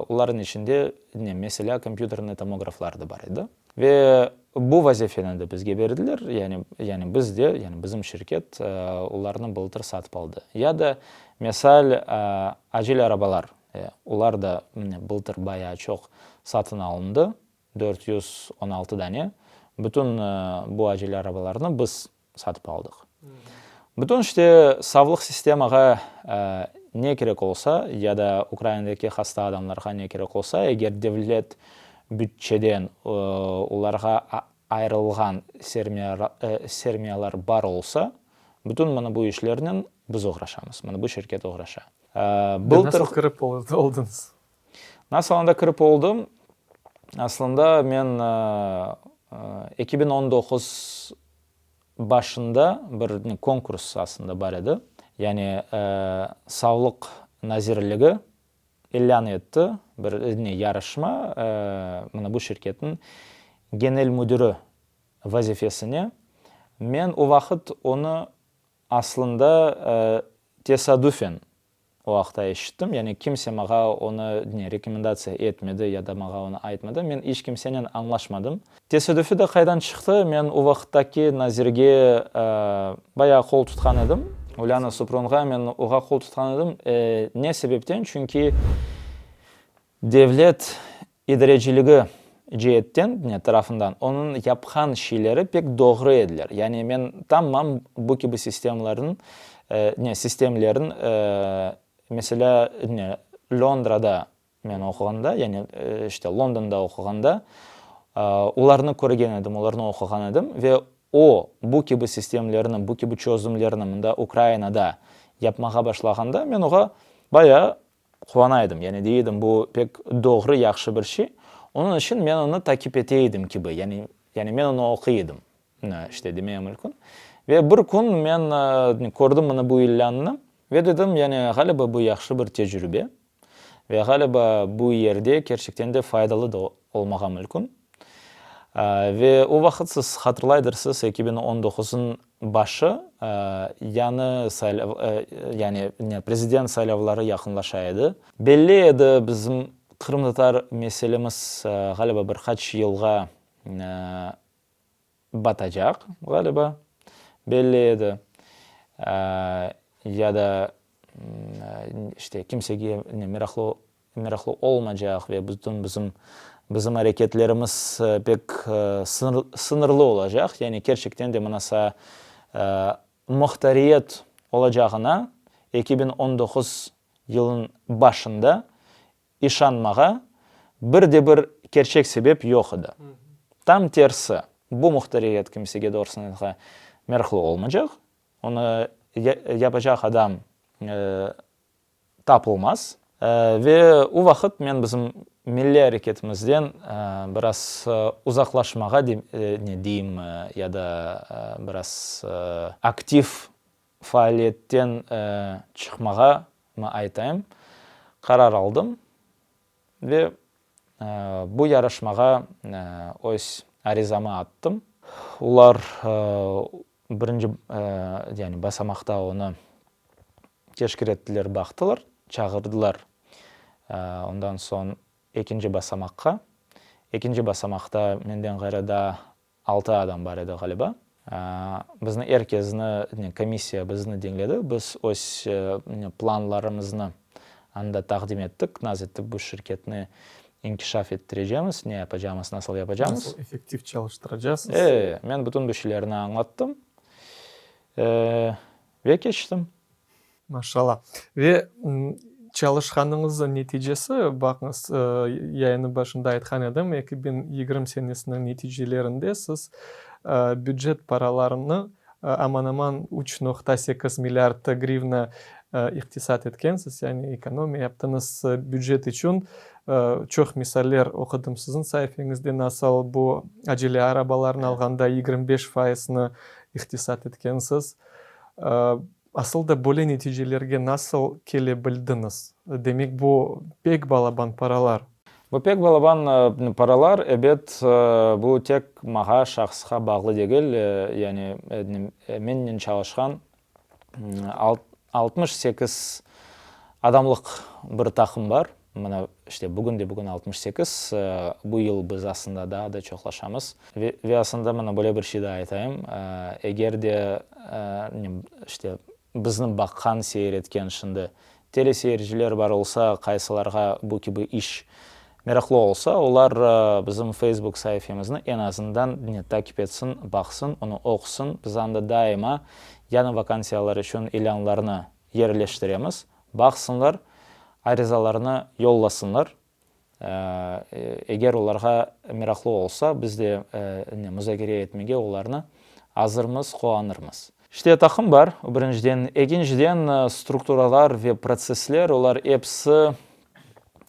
Olarnıñ içinde, ne, meselâ, kompyuternıy tomograflar da bar edi. Ve bu vazifeni de bizge berdiler, yani, yani biz de, yani bizim şirket olarnı bıltır satıp aldı. Ya da, mesal, acele arabalar. Olar da bıltır bayağı çoq satın alındı, 416 dane. Bütün bu acele arabalarnı biz satıp aldıq. Bütün işte savlıq sistemağa ne kerek olsa, ya da Ukrainadaki hasta adamlarğa ne kerek olsa, eger devlet bütçeden olarğa ayırılğan sermiyalar bar olsa, bütün mına bu işlernen biz oğraşamız, mına bu şirket oğraşa. Bıltır. Nasıl kirip oldıñız? Nasıl anda kirip oldım? Aslında men 2019 başında bir konkurs aslında bar edi. Yani Sağlıq nazirligi ilân etti bir yarışma, mına bu şirketniñ genel müdiri vazifesine. Men o vaqıt onı Aslında, tesadüfen o aqta eşittim. Yani kimse maña onı ne rekomendatsiya etmedi ya da maña onı aytmadı. Men iç kimsenen añlaşmadım. Tesadüfi de qaydan çıqtı? Men o vaqıttaki nazirge bayağı qol tutqan edim. Ulyana Suprunğa men oğa qol tutqan edim. Ne sebepten? Çünki devlet İdareciligi ceetten, ne, tarafından onıñ yapqan şeyleri pek doğru ediler. Yani men tamam bu kibi sistemlerniñ, ne, sistemlerin, meselâ, ne, Londrada men oquğanda, yani, işte, Londonda oquğanda, olarnı körgen edim, olarnı oquğan edim ve o, bu kibi sistemlerni, bu kibi çözümlerni mında Ukrainada yapmağa başlağanda, men oğa bayağı Quvana edim, yani dey edim, bu pek doğru, yahşı bir şey. Onıñ içün men onı takip ete edim kibi, yani, yani men onı oquy edim, işte, demeye mümkün. Ve bir kün men kördim mına bu ilânnı ve dedim, yani, ğaliba bu yahşı bir tecrübe ve ğaliba bu yerde kerçekten de faydalı da olmağa mümkün. Ve o vaqıt siz hatırlaydırsız, 2019-nıñ başı, yañı saylav, yani prezident saylavları yaqınlaşa edi. Belli edi, bizim qırımtatar meselemiz, ğaliba, bir qaç yılğa batacaq, ğaliba, belli edi. Ya da. işte kimsege meraqlı meraqlı olmacaq ve bütün bizim bizim areketlerimiz pek sıñırlı olacaq, yani kerçekten de mınasa muhtariyet olacağına 2019 yılınıñ başında işanmağa bir de bir kerçek sebep yoq edi. Tam tersi, bu muhtariyet kimsege doğrusını aytqa meraqlı olmacaq, onı yapacaq adam tapılmaz. Ve o vaqıt men bizim milliy areketimizden biraz uzaqlaşmağa, ne deyim, ya da biraz aktiv faaliyetten çıqmağa, mı aytayım, qarar aldım. Ve bu yarışmağa öz arizamı attım. Olar birinci, yani basamaqta onı teşkir ettiler, baqtılar, çağırdılar. Ondan soñ ekinci basamaqqa. Ekinci basamaqta menden ğayrı daa Altı adam bar edi, ğaliba. Bizni er kezni, komissiya bizni diñledi. Biz öz planlarımıznı anda taqdim ettik, nasıl etip bu şirketni inkişaf ettirecemiz, ne yapacamız, nasıl yapacamız. Nasıl effektiv çalıştıracasız. E, men bütün bu şeylerni añlattım ve keçtim. Maşallah. Ve çalışqanıñıznıñ neticesi, baqıñız, yayınnıñ başında aytqan edim, 2020 senesiniñ neticelerinde siz bücet paralarını aman-aman üç noqta sekiz milliard grivna iqtisat etkensiz, yani ekonomiya yaptıñız bücet içün. Çoq misaller oqudım siziñ saifeñizde, nasıl bu acele arabalarnı alğanda 25 fayızını iqtisat etkensiz. Asıl da böyle neticelerge nasıl kele bildiñiz? Demek, bu pek balaban paralar. Bu pek balaban paralar, ebet, bu tek mağa, şahısqa bağlı degil, yani mennen çalışqan 68 adamlıq bir taqım bar. Mına, işte, bugün de bugün 68, bu yıl biz aslında daa da çoqlaşamız. Ve aslında mına böyle bir şey daa aytayım, eger de, işte, bizni baqqan, seyir etken şimdi teleseyirciler bar olsa, qaysılarğa bu kibi iş meraqlı olsa, olar bizim Facebook saifemizni eñ azından takip etsin, baqsın, onı oqusın. Biz anda daima yañı vakansiyalar içün ilânlarnı yerleştiremiz. Baqsınlar, arizalarını yollasınlar. Eger olarğa meraqlı olsa, biz de muzakere etmege olarnı azırmız, quvanırmız. İşte, taqım bar, o birinciden. Ekinciden, strukturalar ve protsessler, olar episi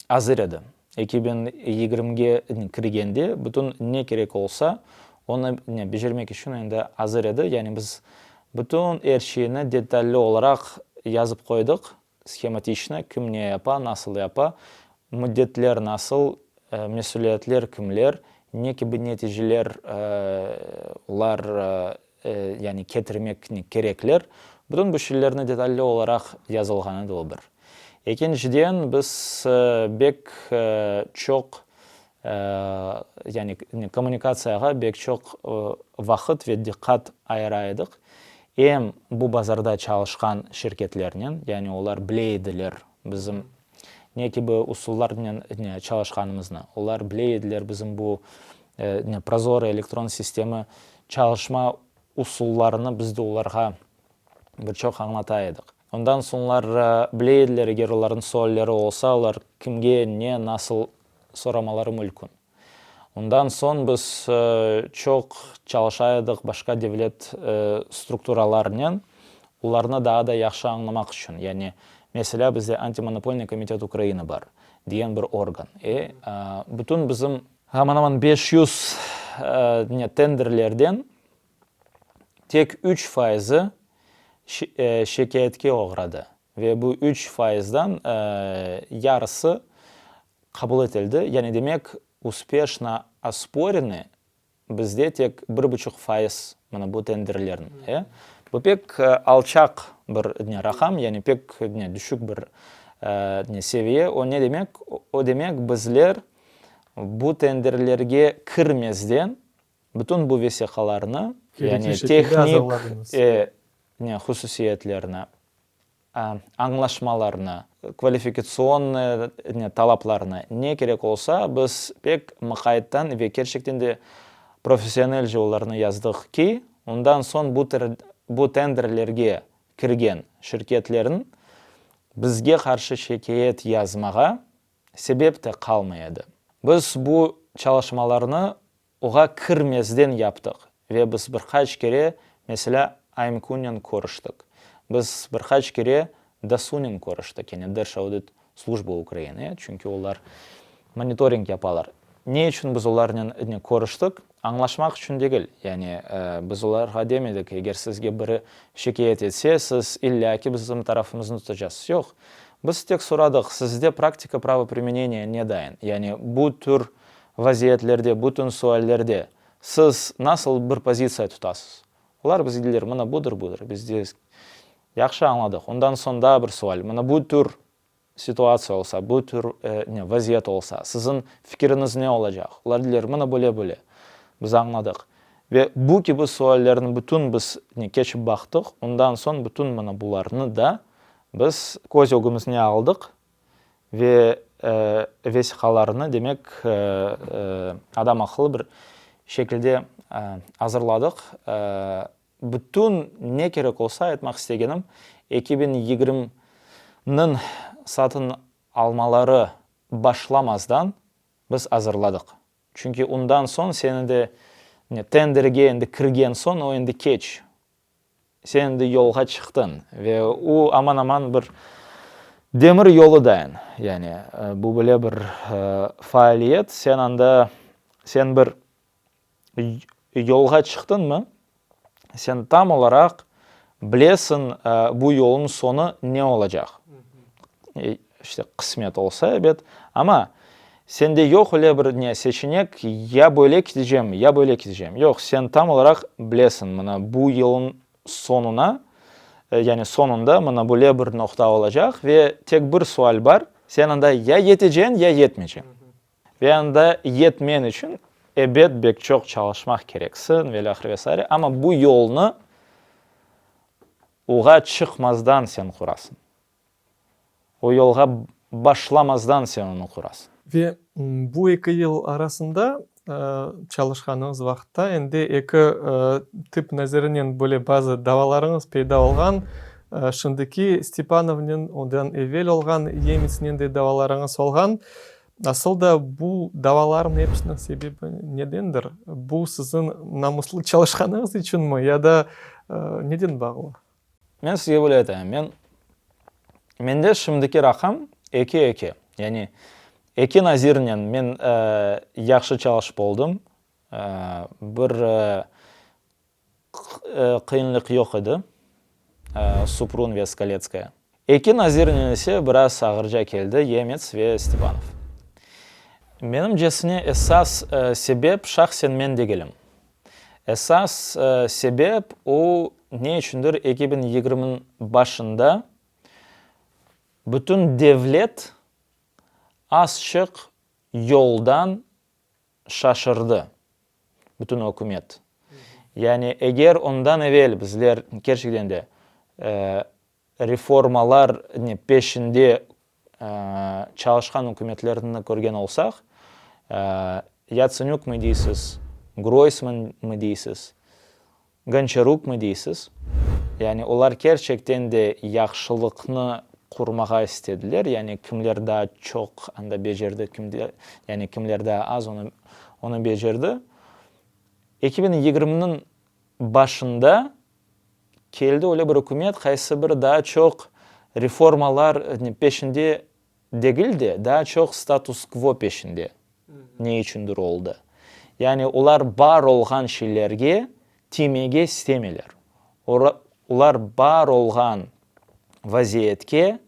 azır edi. 2020-ge kirgende bütün ne kerek olsa, onı becermek içün endi azır edi. Yani biz bütün er şeyni detalli olaraq yazıp qoydıq, shematiçno, kim ne yapa, nasıl yapa, müddetler nasıl, mesüliyetler kimler, ne kibi neticeler olar yani ketirmek kerekler. Bütün bu şeylerni detalli olaraq yazılğan edi o bir. Ekinciden, biz bek çoq yani kommunikatsiyağa bek çoq vaqıt ve diqqat ayıra edik. Em bu bazarda çalışqan şirketlernen, yani olar bile ediler bizim ne kibi usullarnen çalışqanımıznı, olar bile ediler bizim bu Prozorro elektron sistemi çalışma usullarını biz de olarğa bir çoq añlata edik. Ondan soñlar bile ediler, eger olarnıñ sualleri olsa, olar kimge, ne, nasıl soramaları mülkün. Ondan soñ biz çoq çalışa edik başqa devlet strukturalarnen, olarnı daa da yahşı añlamaq içün. Yani, meselâ, bizde Antimonopolnıy komitet Ukrainı bar, diyen bir organ. E, bütün bizim aman-aman 500 ne tenderlerden tek üç fayızı şikâyetke oğradı ve bu üç fayızdan yarısı qabul etildi. Yani demek, uspeşno osporenı bizde tek bir buçuq fayız, mına bu tenderlerniñ. E, bu pek alçaq bir ne raqam, yani pek ne düşük bir ne seviye. O ne demek? O demek, bizler bu tenderlerge kirmezden Bütün bu vesiqalarnı, yani tehnik e, ne, hususiyetlerini. Añlaşmalarnı, kvalifikatsionnıy talaplarnı, ne kerek olsa, biz pek mıqayttan ve kerçekten de professionelce olarnı yazdıq ki, ondan soñ bu bu tenderlerge kirgen şirketlerniñ bizge qarşı şikâyet yazmağa sebep de qalmay edi. Biz bu çalışmalarnı Oğa kirmezden yaptıq ve biz bir qaç kere, meselâ, AMQnen körüştik. Biz bir qaç kere DASUnen körüştik, yani Derşaudit slujba Ukrainı, çünki olar monitoring yapalar. Ne içün biz olarnen körüştik? Añlaşmaq içün degil. Yani biz olarğa demedik, eger sizge biri şikâyet etse, siz illâ ki bizim tarafımıznı tutacaqsız. Yoq. Biz tek soradıq, sizde praktika pravoprimeneniya ne dayın? Yani bu tür Vaziyetlerde, bütün suallerde siz nasıl bir pozitsiya tutasız? Olar bizge deyler, mına budır, budır. Biz deymiz, yahşı añladıq. Ondan soñ daa bir sual, mına bu tür situatsiya olsa, bu tür ne, vaziyet olsa, siziñ fikiriñiz ne olacaq? Olar deyler, mına böyle, böyle. Biz añladıq. Ve bu kibi suallerni bütün biz ne, keçip baqtıq. Ondan soñ bütün mına bularnı da biz köz ögümizne aldıq Ve vesiqalarnı, demek, adam aqıllı bir şekilde azırladıq. Bütün ne kerek olsa, aytmaq istegenim, 2020-niñ satın almaları başlamazdan biz azırladıq. Çünki ondan soñ sen endi tenderge endi kirgen soñ, o endi keç. Sen endi yolğa çıqtıñ ve o aman-aman bir demir yolu dayın. Yani bu böyle bir faaliyet, sen anda, sen bir yolğa çıqtıñmı, sen tam olaraq bilesiñ bu yolnıñ soñu ne olacaq. İşte, qısmet olsa, ebet, amma sende yoq öyle bir ne, seçenek, ya böyle ketecem, ya böyle ketecem. Yoq, sen tam olaraq bilesiñ, mına bu yılın soñuna, yani soñunda mına böyle bir noqta olacaq ve tek bir sual bar, sen anda ya yeteceñ, ya yetmeyceñ. Ve anda yetmen içün, ebet, bek çoq çalışmaq kereksiñ ve ilâhre ve saire, amma bu yolnı oğa çıqmazdan sen qurasıñ. O yolğa başlamazdan sen onı qurasıñ. Ve bu eki yıl arasında çalışqanıñız vaqıtta endi eki tip nazirinen böyle bazı davalarıñız peyda olğan, şimdiki Stepanovnen, ondan evel olğan Yemitsnen de davalarıñız olğan. Asıl da bu davalarnıñ episiniñ sebebi nedendir? Bu siziñ namuslı çalışqanıñız içünmi ya da neden bağlı? Men sizge böyle aytayım, men, mende şimdiki raqam eki eki, yani eki nazirnen men yahşı çalışıp oldım, bir qıyınlıq yoq edi, Suprun ve Skaletskaya. Eki nazirnen ise biraz ağırca keldi, Yemets ve Stepanov. Menimcesine esas sebep şahsen men degilim. Esas sebep, o, ne içündir 2020-niñ başında bütün devlet azçıq yoldan şaşırdı, bütün ükümet. Yani eger ondan evel bizler kerçekten de reformalar peşinde çalışqan ükümetlerni körgen olsaq, Yatsenük mi deysiz, Groysman mı deysiz, Gonçaruk mı deysiz, yani olar kerçekten de yahşılıqnı qurmağa istediler, yani kimler daa çoq anda becerdi, kimde, yani kimler daa az onı, onı becerdi. 2020-niñ başında Keldi öyle bir ükümet, qaysı bir daa çoq reformalar peşinde degil de, daa çoq status-kvo peşinde ne içündir oldı. Yani olar bar olğan şeylerge tiymege istemeyler. Olar bar olğan vaziyetke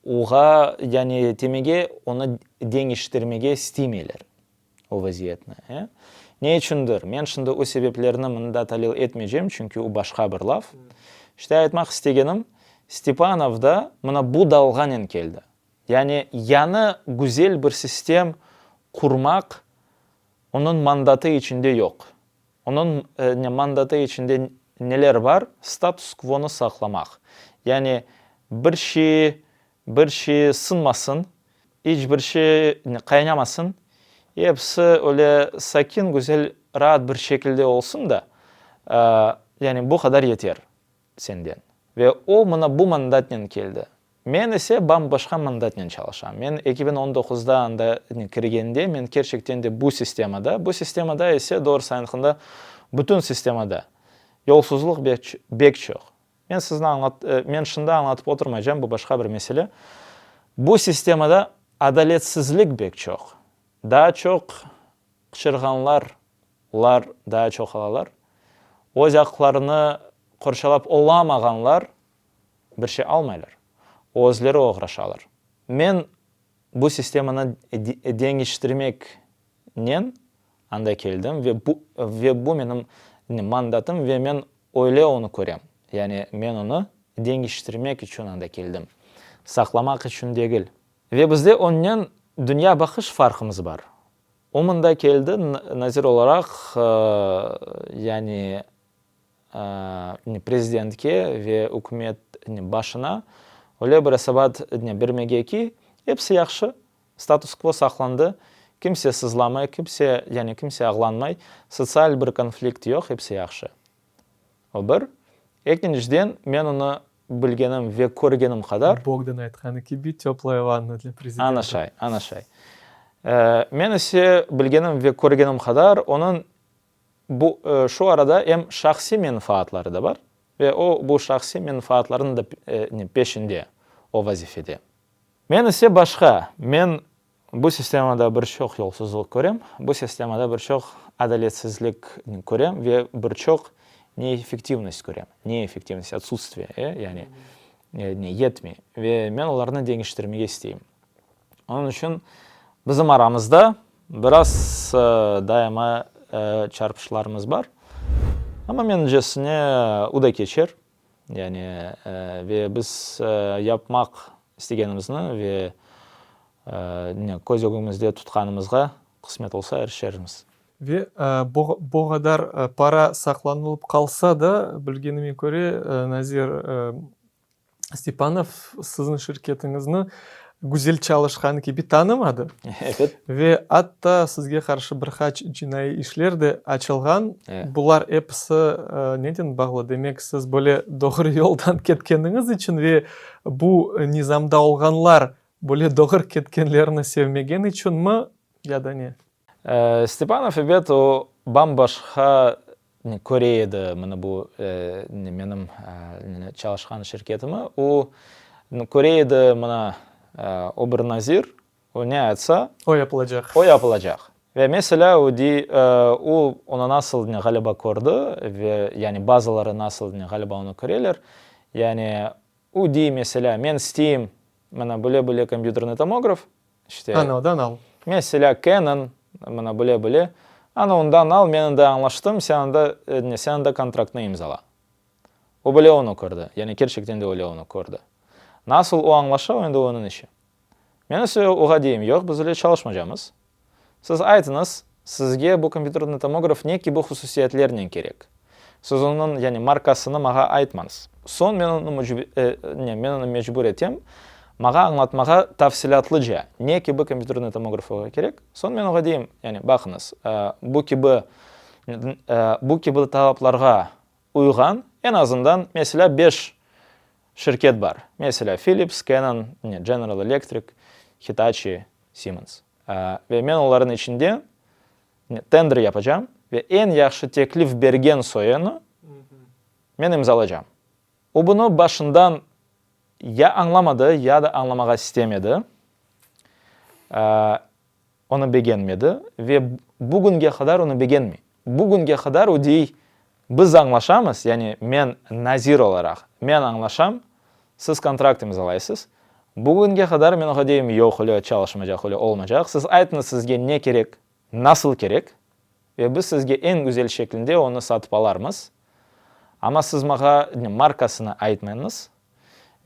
oğa yani tiymege, onı deñiştirmege istemeyler. O vaziyetni, e? Ne içündir? Men şimdi o sebeplerni mında talil etmeycem, çünki o başqa bir laf. İşte, aytmaq istegenim, Stepanov da mına bu dalğanen keldi. Yani yañı güzel bir sistem qurmaq onıñ mandatı içinde yoq. Onıñ mandatı içinde neler bar? Status-kvonı saqlamaq. Yani bir şey, bir şey sınmasın, iç bir şey qaynamasın, episi öyle sakin, güzel, raat bir şekilde olsun da, yani bu qadar yeter senden. Ve o mına bu mandatnen keldi. Men ise bam-başqa mandatnen çalışam. Men 2019da anda kirgende, men kerçekten de bu sistemada, bu sistemada ise, doğrusı aytqanda, bütün sistemada yolsuzlıq bek çoq. Men sizni añlat, men şimdi añlatıp oturmaycam, bu başqa bir mesele. Bu sistemada adaletsizlik bek çoq. Daa çoq qıçırğanlar, lar daa çoq alalar. Öz aqlarını qorçalap olamağanlar bir şey almaylar. Özleri oğraşalar. Men bu sistemanı deñiştirmeknen anda keldim ve bu, ve bu menim mandatım ve men öyle onı körem. Yani men onı deñiştirmek içün anda keldim, saqlamaq içün degil. Ve bizde onnen dünya baqış farqımız bar. O mında keldi nazir olaraq, yani prezidentke ve ükümet başına öyle bir esabat bermege ki, episi yahşı, status-kvo saqlandı, kimse sızlamay, kimse, yani kimse ağlanmay, sotsial bir konflikt yoq, episi yahşı. O bir. Ekinciden, men onı bilgenim ve körgenim qadar. Bogdan aytqanı kibi, töplaya vanna dlâ prezidenta. Ana şay, ana şay. Men ise bilgenim ve körgenim qadar, onıñ Bu, şu arada em şahsiy menfaatları da bar ve o, bu şahsiy menfaatlarnıñ da peşinde o vazifede. Men ise başqa, men bu sistemada bir çoq yolsuzlıq körem, bu sistemada bir çoq adaletsizlik körem ve bir çoq neeffektivnost körem, neeffektivnost, otsutstviye, yani yetmey ve men olarnı deñiştirmege isteyim. Onıñ içün bizim aramızda biraz daima çarpışlarımız bar. Amma menincesine o da keçer. Yani ve biz yapmaq istegenimizni ve köz ögümizde tutqanımızğa qısmet olsa irişermiz. Ve bu qadar para saqlanılıp qalsa da, bilgenime köre, nazir Stepanov siziñ şirketiñizni güzel çalışqanı kibi tanımadı. Ebet. Ve atta sizge qarşı bir qaç cinaiy işler de açılğan. Bular episi neden bağlı? Demek, siz böyle doğru yoldan ketkeniñiz içün ve bu nizamda olğanlar böyle doğru ketkenlerini sevmegen içünmi ya da ne? Stepanov, ebet, o bam-başqa köre edi mına bu menim çalışqan şirketimi. O köre edi mına o bir nazir, o ne aytsa, O yapılacaq. O yapılacaq. Ve meselâ o dey, o onı nasıl ğaliba kördi ve yani bazıları nasıl ğaliba onı köreler, yani o dey meselâ men isteyim mına böyle-böyle kompyuterniy tomograf, İşte. Ana ondan al. Meselâ, Canon, mına bile bile. Ana ondan al, men anda añlaştım, sen anda, ne, sen anda kontraktnı imzala. O bile onı kördi. Yani kerçekten de öyle onı kördi. Nasıl o añlaşa, o endi onıñ işi. Men ise oğa deyim, yoq, biz öyle çalışmacamız. Siz aytıñız, sizge bu kompyuterni tomograf ne kibi hususiyetlernen kerek? Siz onıñ, yani markasını mağa aytmañız. Soñ men onı ne, men onı mecbur etem, mağa añlatmağa tafsilâtlıca ne kibi kompyuterni tomograf oğa kerek. Soñ men oğa deyim, yani baqıñız, bu kibi, bu kibi talaplarğa uyğan, eñ azından, meselâ, beş şirket bar. Meselâ, Philips, Canon, General Electric, Hitachi, Siemens. Ve men olarnıñ içinde tender yapacam ve eñ yahşı teklif bergen soyunı men imzalacam. O bunı başından ya añlamadı, ya da añlamağa istemedi. Onı begenmedi ve bugünge qadar onı begenmey. Bugünge qadar o dey, biz añlaşamız, yani men nazir olaraq, men añlaşam, siz kontrakt imzalaysız. Bugünge qadar men oña deyim, yoq, öyle çalışmaycaq, öyle olmaycaq, siz aytıñız sizge ne kerek, nasıl kerek ve biz sizge eñ güzel şeklinde onı satıp alarmız. Amma siz maña markasını aytmañız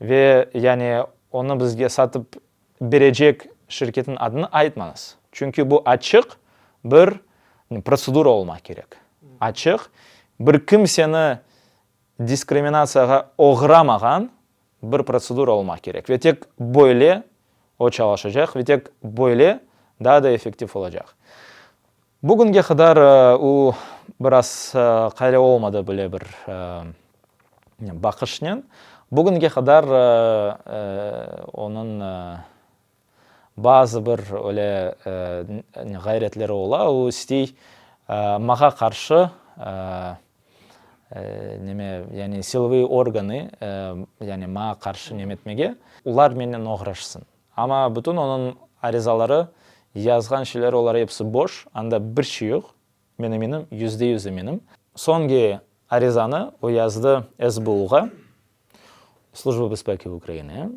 ve yani onı bizge satıp berecek şirketniñ adını aytmañız. Çünki bu açıq bir protsedura olmaq kerek. Açıq, bir kimseni diskriminatsiyağa oğramağan. bir protsedura olmaq kerek ve tek böyle o çalışacaq ve tek böyle daa da effektiv olacaq. Bugünge qadar o biraz qayle olmadı böyle bir baqışnen. Bugünge qadar onıñ bazı bir öyle ğayretleri ola, o istey mağa qarşı neme, yani silovıye organı, yani mağa qarşı neme etmege, olar mennen oğraşsın. Amma bütün onıñ arizaları, yazğan şeyleri, olar episi boş, anda bir şey yoq, men eminim, 100% eminim. Soñki arizanı o yazdı SBU-ğa, Slujba bezpeki Ukrainı,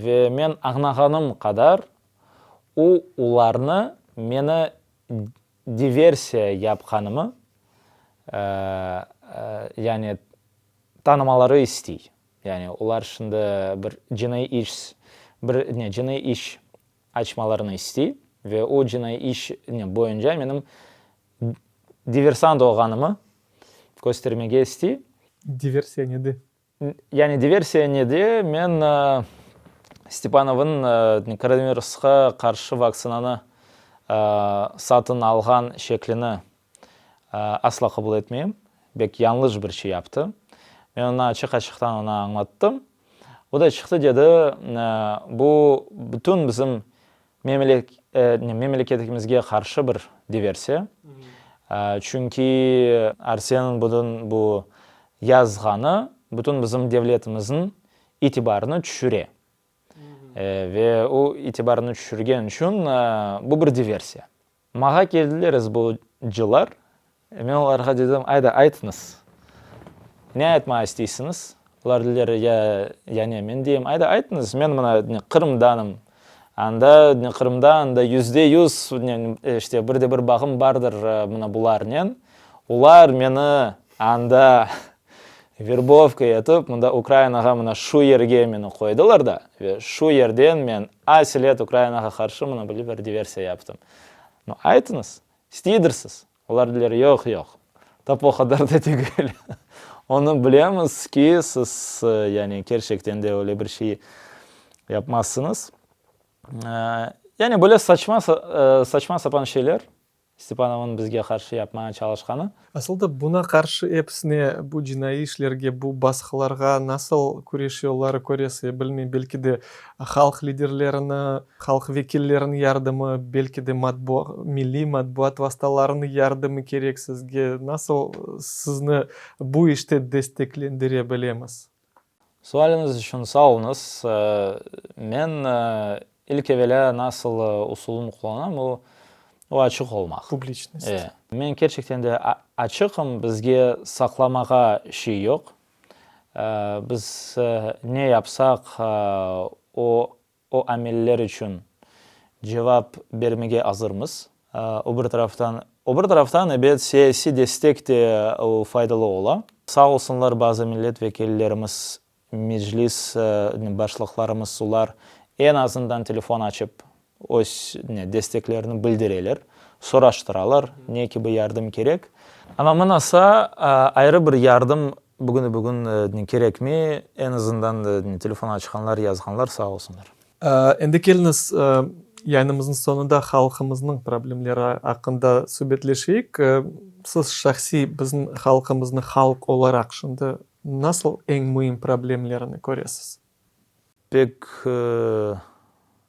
ve men añlağanım qadar, o olarnı meni diversiya yapqanımı, yani tanımaları istey. Yani olar şimdi bir cinaiy iş, bir ne, cinaiy iş açmalarını istey ve o cinaiy iş ne boyunca menim diversant olğanımı köstermege istey. Diversiya nede? Yani diversiya nede? Men Stepanovnıñ koronavirusqa qarşı vaktsinanı satın alğan şeklini asla qabul etmeyim. Bek yañlış bir şey yaptı. Men oña açıq-açıqtan oña añlattım. O da çıqtı dedi, bu bütün bizim memleketimizge qarşı bir diversiya. Çünki Arsenniñ bütün bu yazğanı bütün bizim devletimizniñ itibarını tüşüre. Ve o itibarını tüşürgen içün bu bir diversiya. Mağa keldiler SBUcılar, men olarğa dedim, ayda aytıñız, ne aytmağa isteysiñiz? Olar dediler, ya, ya ne, men deyim, ayda aytıñız, men mına Qırımdanım, anda Qırımda anda 100% işte bir de bir bağım bardır mına bularnen, olar meni anda verbovka etip, mında Ukrainağa mına şu yerge meni qoydılar da, ve şu yerden men aselet Ukrainağa qarşı mına böyle bir diversiya yaptım. Nu, aytıñız, isteydirsiz? Olar dediler, yoq, yoq, tap o qadar da degil. Onı bilemiz ki, siz, yani kerçekten de öyle bir şey yapmazsıñız. Yani böyle saçma, saçma-sapan şeyler. Stepanovnıñ bizge qarşı yapmağa çalışqanı. Asıl da buna qarşı episine, bu cinaiy işlerge, bu basqılarğa nasıl küreş yolları köresi, bilmeyim, belki de halq liderlerini, halq vekilleriniñ yardımı, belki de milliy matbuat vastalarınıñ yardımı kerek sizge, nasıl sizni bu işte desteklendire bilemiz? Sualiñiz içün sağ oluñız. Men ilk evelâ nasıl usulını qullanam, o, o açıq olmaq. Publiçnost. E. Men kerçekten de açıqım, bizge saqlamağa şey yoq. Biz ne yapsaq, o, O ameller içün cevap bermege azırmız. O bir taraftan, o bir taraftan, ebet, siyasiy destek de faydalı ola. Sağ olsunlar bazı millet vekillerimiz, Meclis başlıqlarımız, olar eñ azından telefon açıp öz desteklerini bildireler, soraştıralar, ne kibi yardım kerek. Amma mınasa ayrı bir yardım Bugünde-bugün kerekmi, eñ azından telefon açqanlar, yazğanlar sağ olsunlar. Endi keliñiz, yayınımıznıñ soñunda halqımıznıñ problemleri aqqında subetleşeyik. Siz şahsiy bizim halqımıznı halq olaraq şimdi nasıl eñ müim problemlerini köresiz? Pek,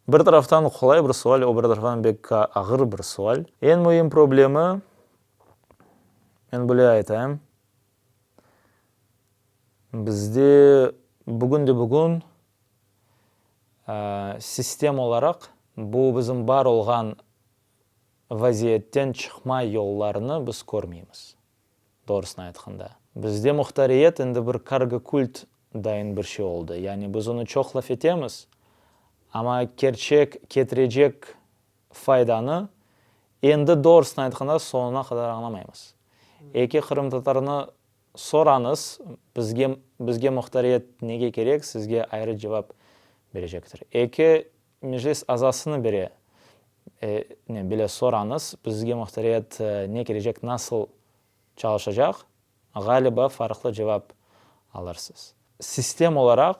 bir taraftan qolay bir sual, o bir taraftan pek ağır bir sual. Eñ müim problemi, men böyle aytayım, Bizde bugünde-bugün sistem olaraq bu bizim bar olğan vaziyetten çıqma yollarını biz körmeymiz, doğrusını aytqanda. Bizde muhtariyet endi bir kargo-kult dayın bir şey oldı. Yani biz onı çoq laf etemiz, amma kerçek ketirecek faydanı endi doğrusını aytqanda soñuna qadar añlamaymız. Eki qırımtatarını sorañız, bizge bizge muhtariyet nege kerek, sizge ayrı cevap berecektir. Eki meclis azasını bere ne bile sorañız, bizge muhtariyet ne kerecek, nasıl çalışacaq, ğaliba farqlı cevap alırsız. Sistem olaraq.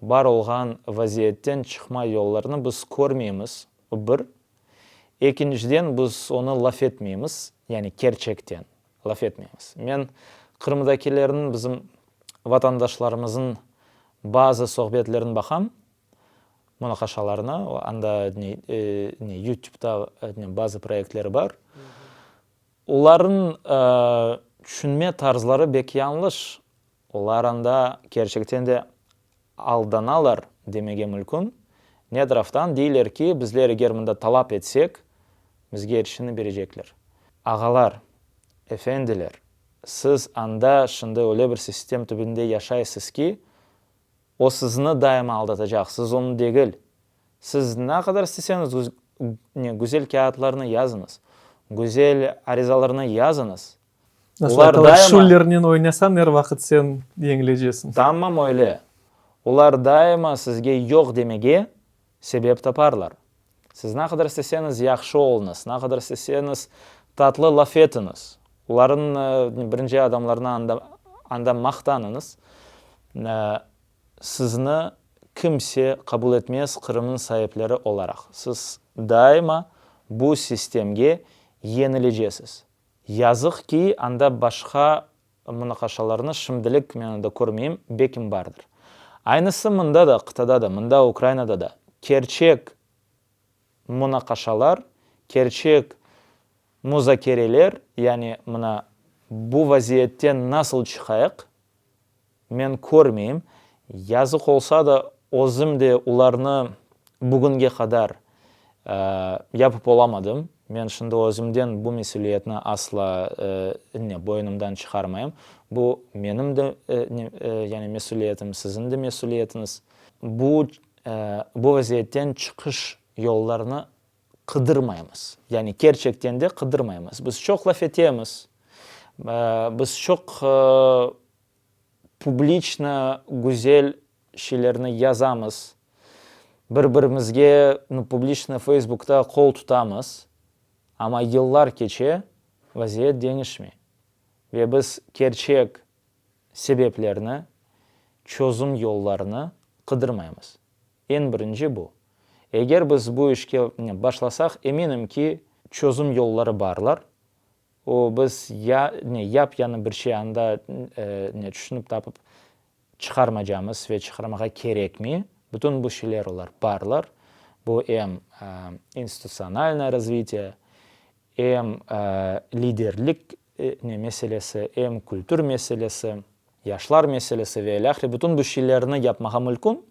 Bar olğan vaziyetten çıqma yollarını biz körmeymiz, bu bir. Ekinciden, biz onı laf etmeymiz, yani kerçekten laf etmeymiz. Men Qırımdakilerniñ, bizim vatandaşlarımıznıñ bazı sohbetlerini baqam, munaqaşalarını, anda ne YouTube'da bazı proyektleri bar. Olarnıñ tüşünme tarzları bek yañlış. Olar anda kerçekten de aldanalar demege mülkün. Ne taraftan deyler ki, bizler eger mında talap etsek, bizge er şeyni berecekler. Ağalar, efendiler, siz anda şimdi öyle bir sistem tübünde yaşaysız ki, o sizni daima aldatacaq, siz onı degil. Siz ne qadar isteseñiz güzel kâğıtlarnı yazıñız, güzel arizalarnı yazıñız, Nasıl Olar aytalar, daima, şullernen oynasañ, er vaqıt sen yeñilecesiñ. Tamam öyle. Olar daima sizge yoq demege sebep taparlar. Siz ne qadar isteseñiz yahşı oluñız, ne qadar isteseñiz tatlı laf etiñiz, olarnıñ birinci adamlarına anda, anda maqtanıñız, sizni kimse qabul etmez Qırımnıñ saipleri olaraq. Siz daima bu sistemge yenilecesiz. Yazıq ki, anda başqa munaqaşalarnı şimdilik men anda körmeyim, bekim bardır. Aynısı mında da, qıtada da, mında Ukrainada da kerçek munaqaşalar, kerçek muzakereler, yani mına bu vaziyetten nasıl çıqayıq, Men körmeyim. Yazıq olsa da, özüm de olarnı bugünge qadar yapıp olamadım. Men şimdi özümden bu mesüliyetni asla ne, boynumdan çıqarmayım. Bu menim de yani mesüliyetim, siziñ de mesüliyetiñiz. Bu, bu vaziyetten çıqış yollarını qıdırmaymız. Yani kerçekten de qıdırmaymız. Biz çoq laf etemiz, biz çoq publiçno güzel şeylerni yazamız, bir-birimizge publiçno Feysbukta qol tutamız, amma yıllar keçe, vaziyet deñişmey. Ve biz kerçek sebeplerni, çözüm yollarını qıdırmaymız. Eñ birinci bu. Eger biz bu işke başlasaq, eminim ki, çözüm yolları barlar. O, biz ya ne yap-yañı bir şey anda ne tüşünip tapıp çıqarmacamız ve çıqarmağa kerekmi. Bütün bu şeyler olar barlar. Bu em institutsionalnoye razvitiye, em liderlik ne meselesi, em kültür meselesi, yaşlar meselesi ve ilâhre bütün bu şeylerni yapmağa mülkün.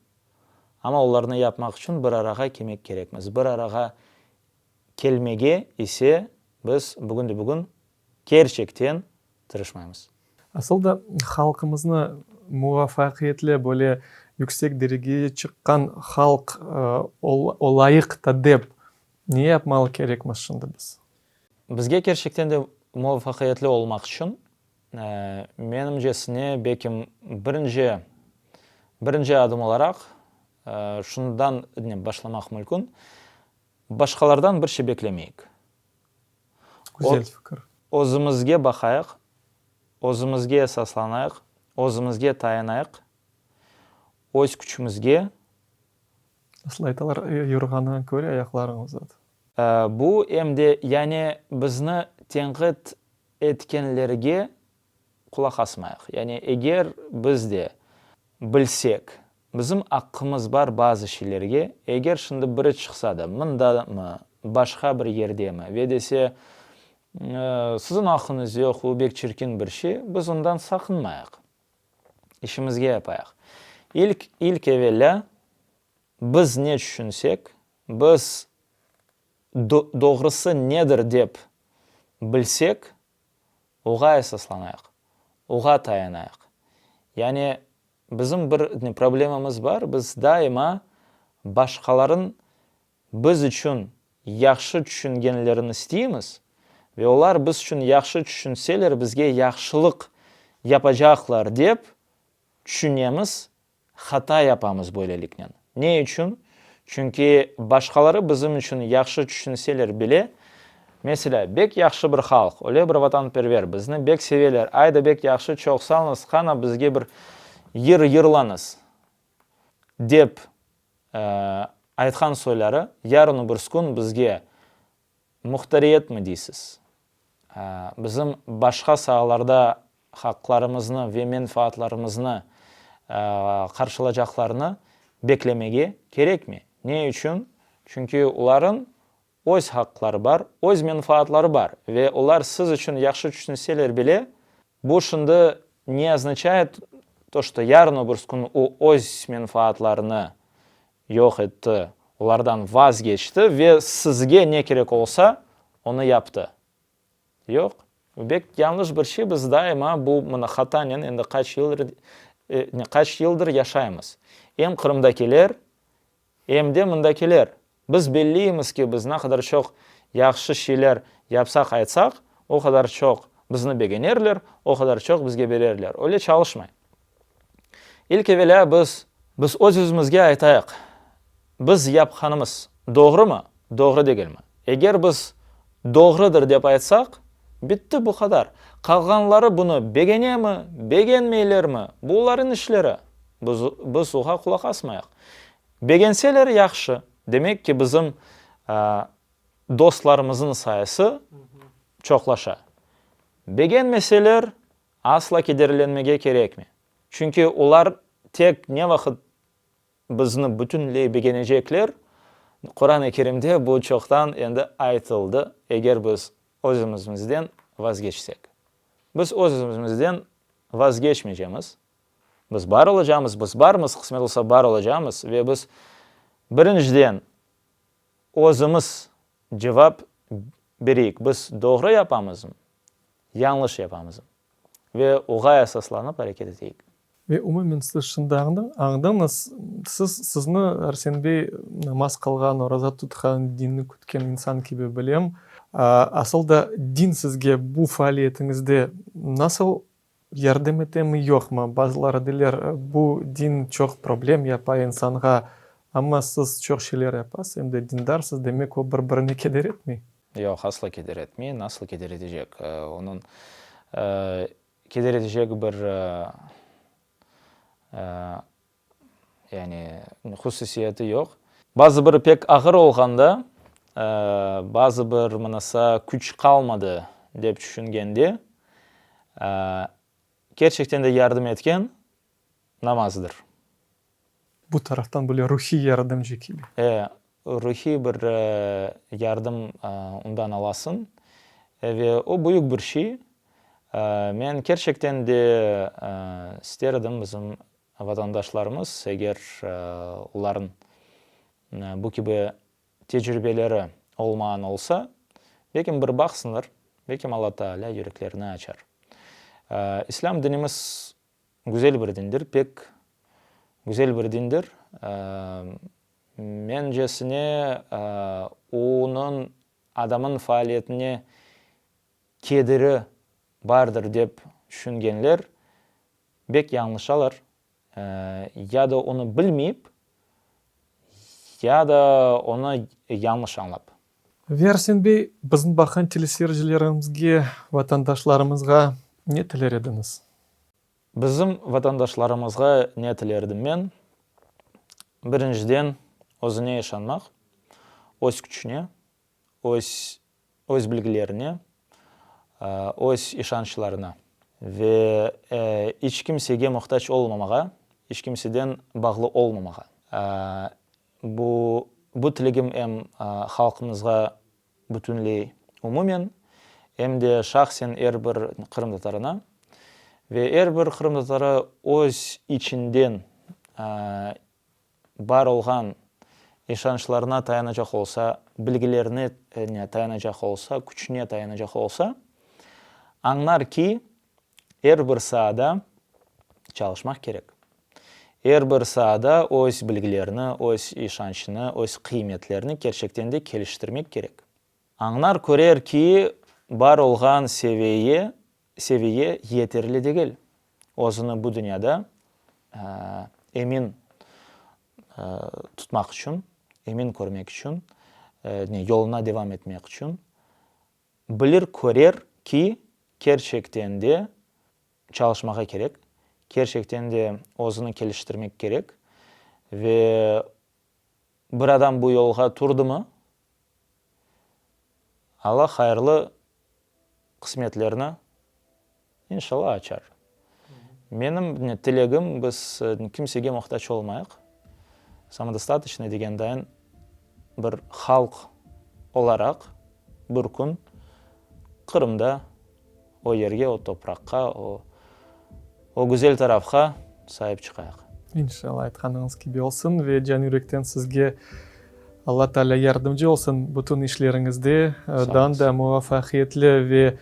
Amma olarnı yapmaq içün bir arağa kelmek kerekmiz. Bir arağa kelmege ise biz bugün-de-bugün kerçekten tırışmaymız. Asıl da halqımıznı muvafaqiyetli böyle yüksek derecege çıqqan halq olayıq da dep ne yapmalı kerekmiz şimdi biz? Bizge kerçekten de muvafaqiyetli olmaq içün Menimcesine, belkim, birinci, birinci adım olaraq, şundan başlamaq mümkün, başqalardan bir şey beklemeyik. Güzel fikir. Özümizge baqayıq, özümizge esaslanayıq, özümizge tayanayıq, öz küçümizge. Nasıl aytalar, yorğanıña köre ayaqlarıñı uzat. Bu em de, yani bizni tenqit etkenlerge qulaq asmayıq. Yani eger biz de bilsek, bizim aqqımız bar bazı şeylerge, eger şimdi biri çıqsa da, mındamı, başqa bir yerdemi, ve dese, siziñ aqqıñız yoq, bu bek çirkin bir şey, biz ondan saqınmayıq, işimizge yapayıq. İlk, ilk evelâ, biz ne tüşünsek, biz Doğrusı nedir dep bilsek, oğa esaslanayıq, oğa tayanayıq. Yani bizim bir problemamız bar, biz daima başqalarıñ biz içün yahşı tüşüngenlerini isteymiz ve olar biz içün yahşı tüşünseler, bizge yahşılıq yapacaqlar dep tüşünemiz Hata yapamız böyleliknen. Ne içün? Çünki başqaları bizim içün yahşı tüşünseler bile, meselâ, bek yahşı bir halq, öyle bir vatanperver, bizni bek seveler, ayda bek yahşı, çoq salıñız, qana bizge bir yır yırlañız. Dep aytqan soyları yarın-öbürs kün bizge muhtariyetmi deysiz? Bizim başqa saalarda haqqlarımıznı ve menfaatlarımıznı qarşılacaqlarını beklemege kerekmi? Ne içün? Çünki olarıñ öz haqqları bar, öz menfaatları bar ve olar siz içün yahşı tüşünseler bile, bu şimdi ne oznaçayet to, çto yarın-öbürs kün o öz menfaatlarını yoq etti, olardan vazgeçti ve sizge ne kerek olsa, onı yaptı. Yoq. Bu bek yañlış bir şey, biz daima bu mına hatanen endi qaç yıldır, qaç yıldır yaşaymız. Em Qırımdakiler, em de mındakiler. Biz belliymiz ki, biz ne qadar çoq yahşı şeyler yapsaq, aytsaq, o qadar çoq bizni begenerler, o qadar çoq bizge bererler. Öyle çalışmay. İlk evelâ biz, biz öz-özümizge aytayıq, biz yapqanımız doğrumı, doğru degilmi? Eger biz doğrudır dep aytsaq, bitti bu qadar. Qalğanları bunı begenemi, begenmeylermi, bu olarıñ işleri. Biz, biz oğa qulaq asmayıq. Begenseler yahşı, demek ki bizim dostlarımızıñ sayısı çoqlaşa. Begenmeseler, asla kederlenmege kerekmi. Çünki olar tek ne vaqıt bizni bütünley begenecekler, Quran-ı Kerimde bu çoqtan endi aytıldı, eger biz özümizmizden vazgeçsek. Biz öz-özümizden vazgeçmeycemiz. Biz bar olacamız, biz barmız, qısmet olsa bar olacamız ve biz birinciden özümiz cevap bereyik, biz doğru yapamızm, yañlış yapamızm ve oğa esaslanıp areket eteyik. Ve umumen siz şimdi añdıñız, siz sizni, Arsen bey, namaz qılğan, oraza tutqan, dinni kütken insan kibi bilem. Asıl da din sizge bu faaliyetiñizde nasıl Yardım etemi, yoqmı? Bazıları deyler, bu din çoq problem yapa insanğa, amma siz çoq şeyler yapasız, em de dindarsız, demek o bir-birine keder etmey? Yoq, asla keder etmey. Nasıl keder etecek? Onıñ keder etecek bir Yani, hususiyeti yoq. Bazı bir pek ağır olğanda, bazı bir mınasa küç qalmadı dep tüşüngende, kerçekten de yardım etken namazdır. Bu taraftan böyle ruhiy yardımcı kibi. E, ruhiy bir yardım ondan alasıñ ve o büyük bir şey. Men kerçekten de ister edim bizim Vatandaşlarımız, eger olarnıñ bu kibi tecrübeleri olmağan olsa, belkim bir baqsınlar, belkim Alla Taalâ yüreklerini açar. İslâm dinimiz güzel bir dindir, pek güzel bir dindir. Mencesine, onıñ adamın faaliyetine kederi bardır dep tüşüngenler bek yañlışalar, ya da onı bilmeyip, ya da onı yañlış añlap. Ve Arsen bey, bizni baqan teleseyircilerimizge, vatandaşlarımızğa ne tiler ediñiz? Bizim vatandaşlarımızğa ne tilerdim men? Birinciden, özüne işanmaq, öz küçüne, öz öz bilgilerine, öz işançlarına ve iç kimsege muhtac olmamağa, iç kimseden bağlı olmamağa. Bu, bu tilegim em halqımızğa bütünley umumen, em de şahsen er bir qırımtatarına ve er bir qırımtatarı öz içinden bar olğan işançlarına tayanacaq olsa, bilgilerine tayanacaq olsa, küçüne tayanacaq olsa, añlar ki, er bir saada çalışmaq kerek. Er bir saada öz bilgilerini, öz işançını, öz qıymetlerini kerçekten de keliştirmek kerek. Añlar, körer ki, bar olğan seviyeye, seviye yeterli degil. Özüni bu dünyada emin tutmaq içün, emin körmek içün, yoluna devam etmek içün, bilir, körer ki, kerçekten de çalışmağa kerek, kerçekten de özüni keliştirmek kerek. Ve bir adam bu yolğa turdımı, Alla hayırlı qısmetlerni, inşalla, açar. Menim tilegim, biz kimsege muhtac olmayıq, samodostatoçnıy degen dayın bir halq olaraq bir kün Qırımda o yerge, o topraqqa, o o güzel tarafqa saip çıqayıq. İnşalla, aytqanıñız kibi olsun ve can-yürekten sizge Alla Taalâ yardımcı olsun bütün işleriñizde, daa da muvafaqiyetli ve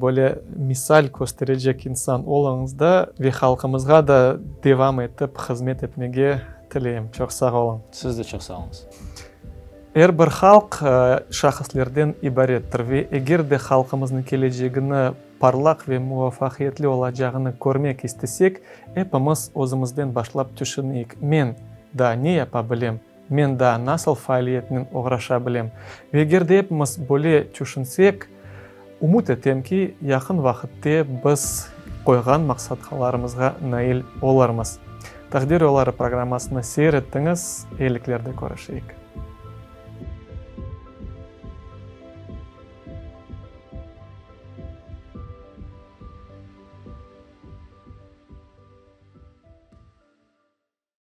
böyle misal kösterecek insan oluñız da ve halqımızğa da devam etip hızmet etmege tileyim. Çoq sağ oluñ. Siz de çoq sağ oluñız. Er bir halq şahıslerden ibarettir ve eger de halqımıznıñ kelecegini parlaq ve muvafaqiyetli olacağını körmek istesek, epimiz özümizden başlap tüşüneyik, men daa ne yapa bilem, men daa nasıl faaliyetnen oğraşa bilem? Ve eger de epimiz böyle tüşünsek, ümüt etem ki, yaqın vaqıtte biz qoyğan maqsatlarımızğa nail olurmız. Taqdir yolları programmasını seyir ettiñiz, eyiliklerde körüşeyik.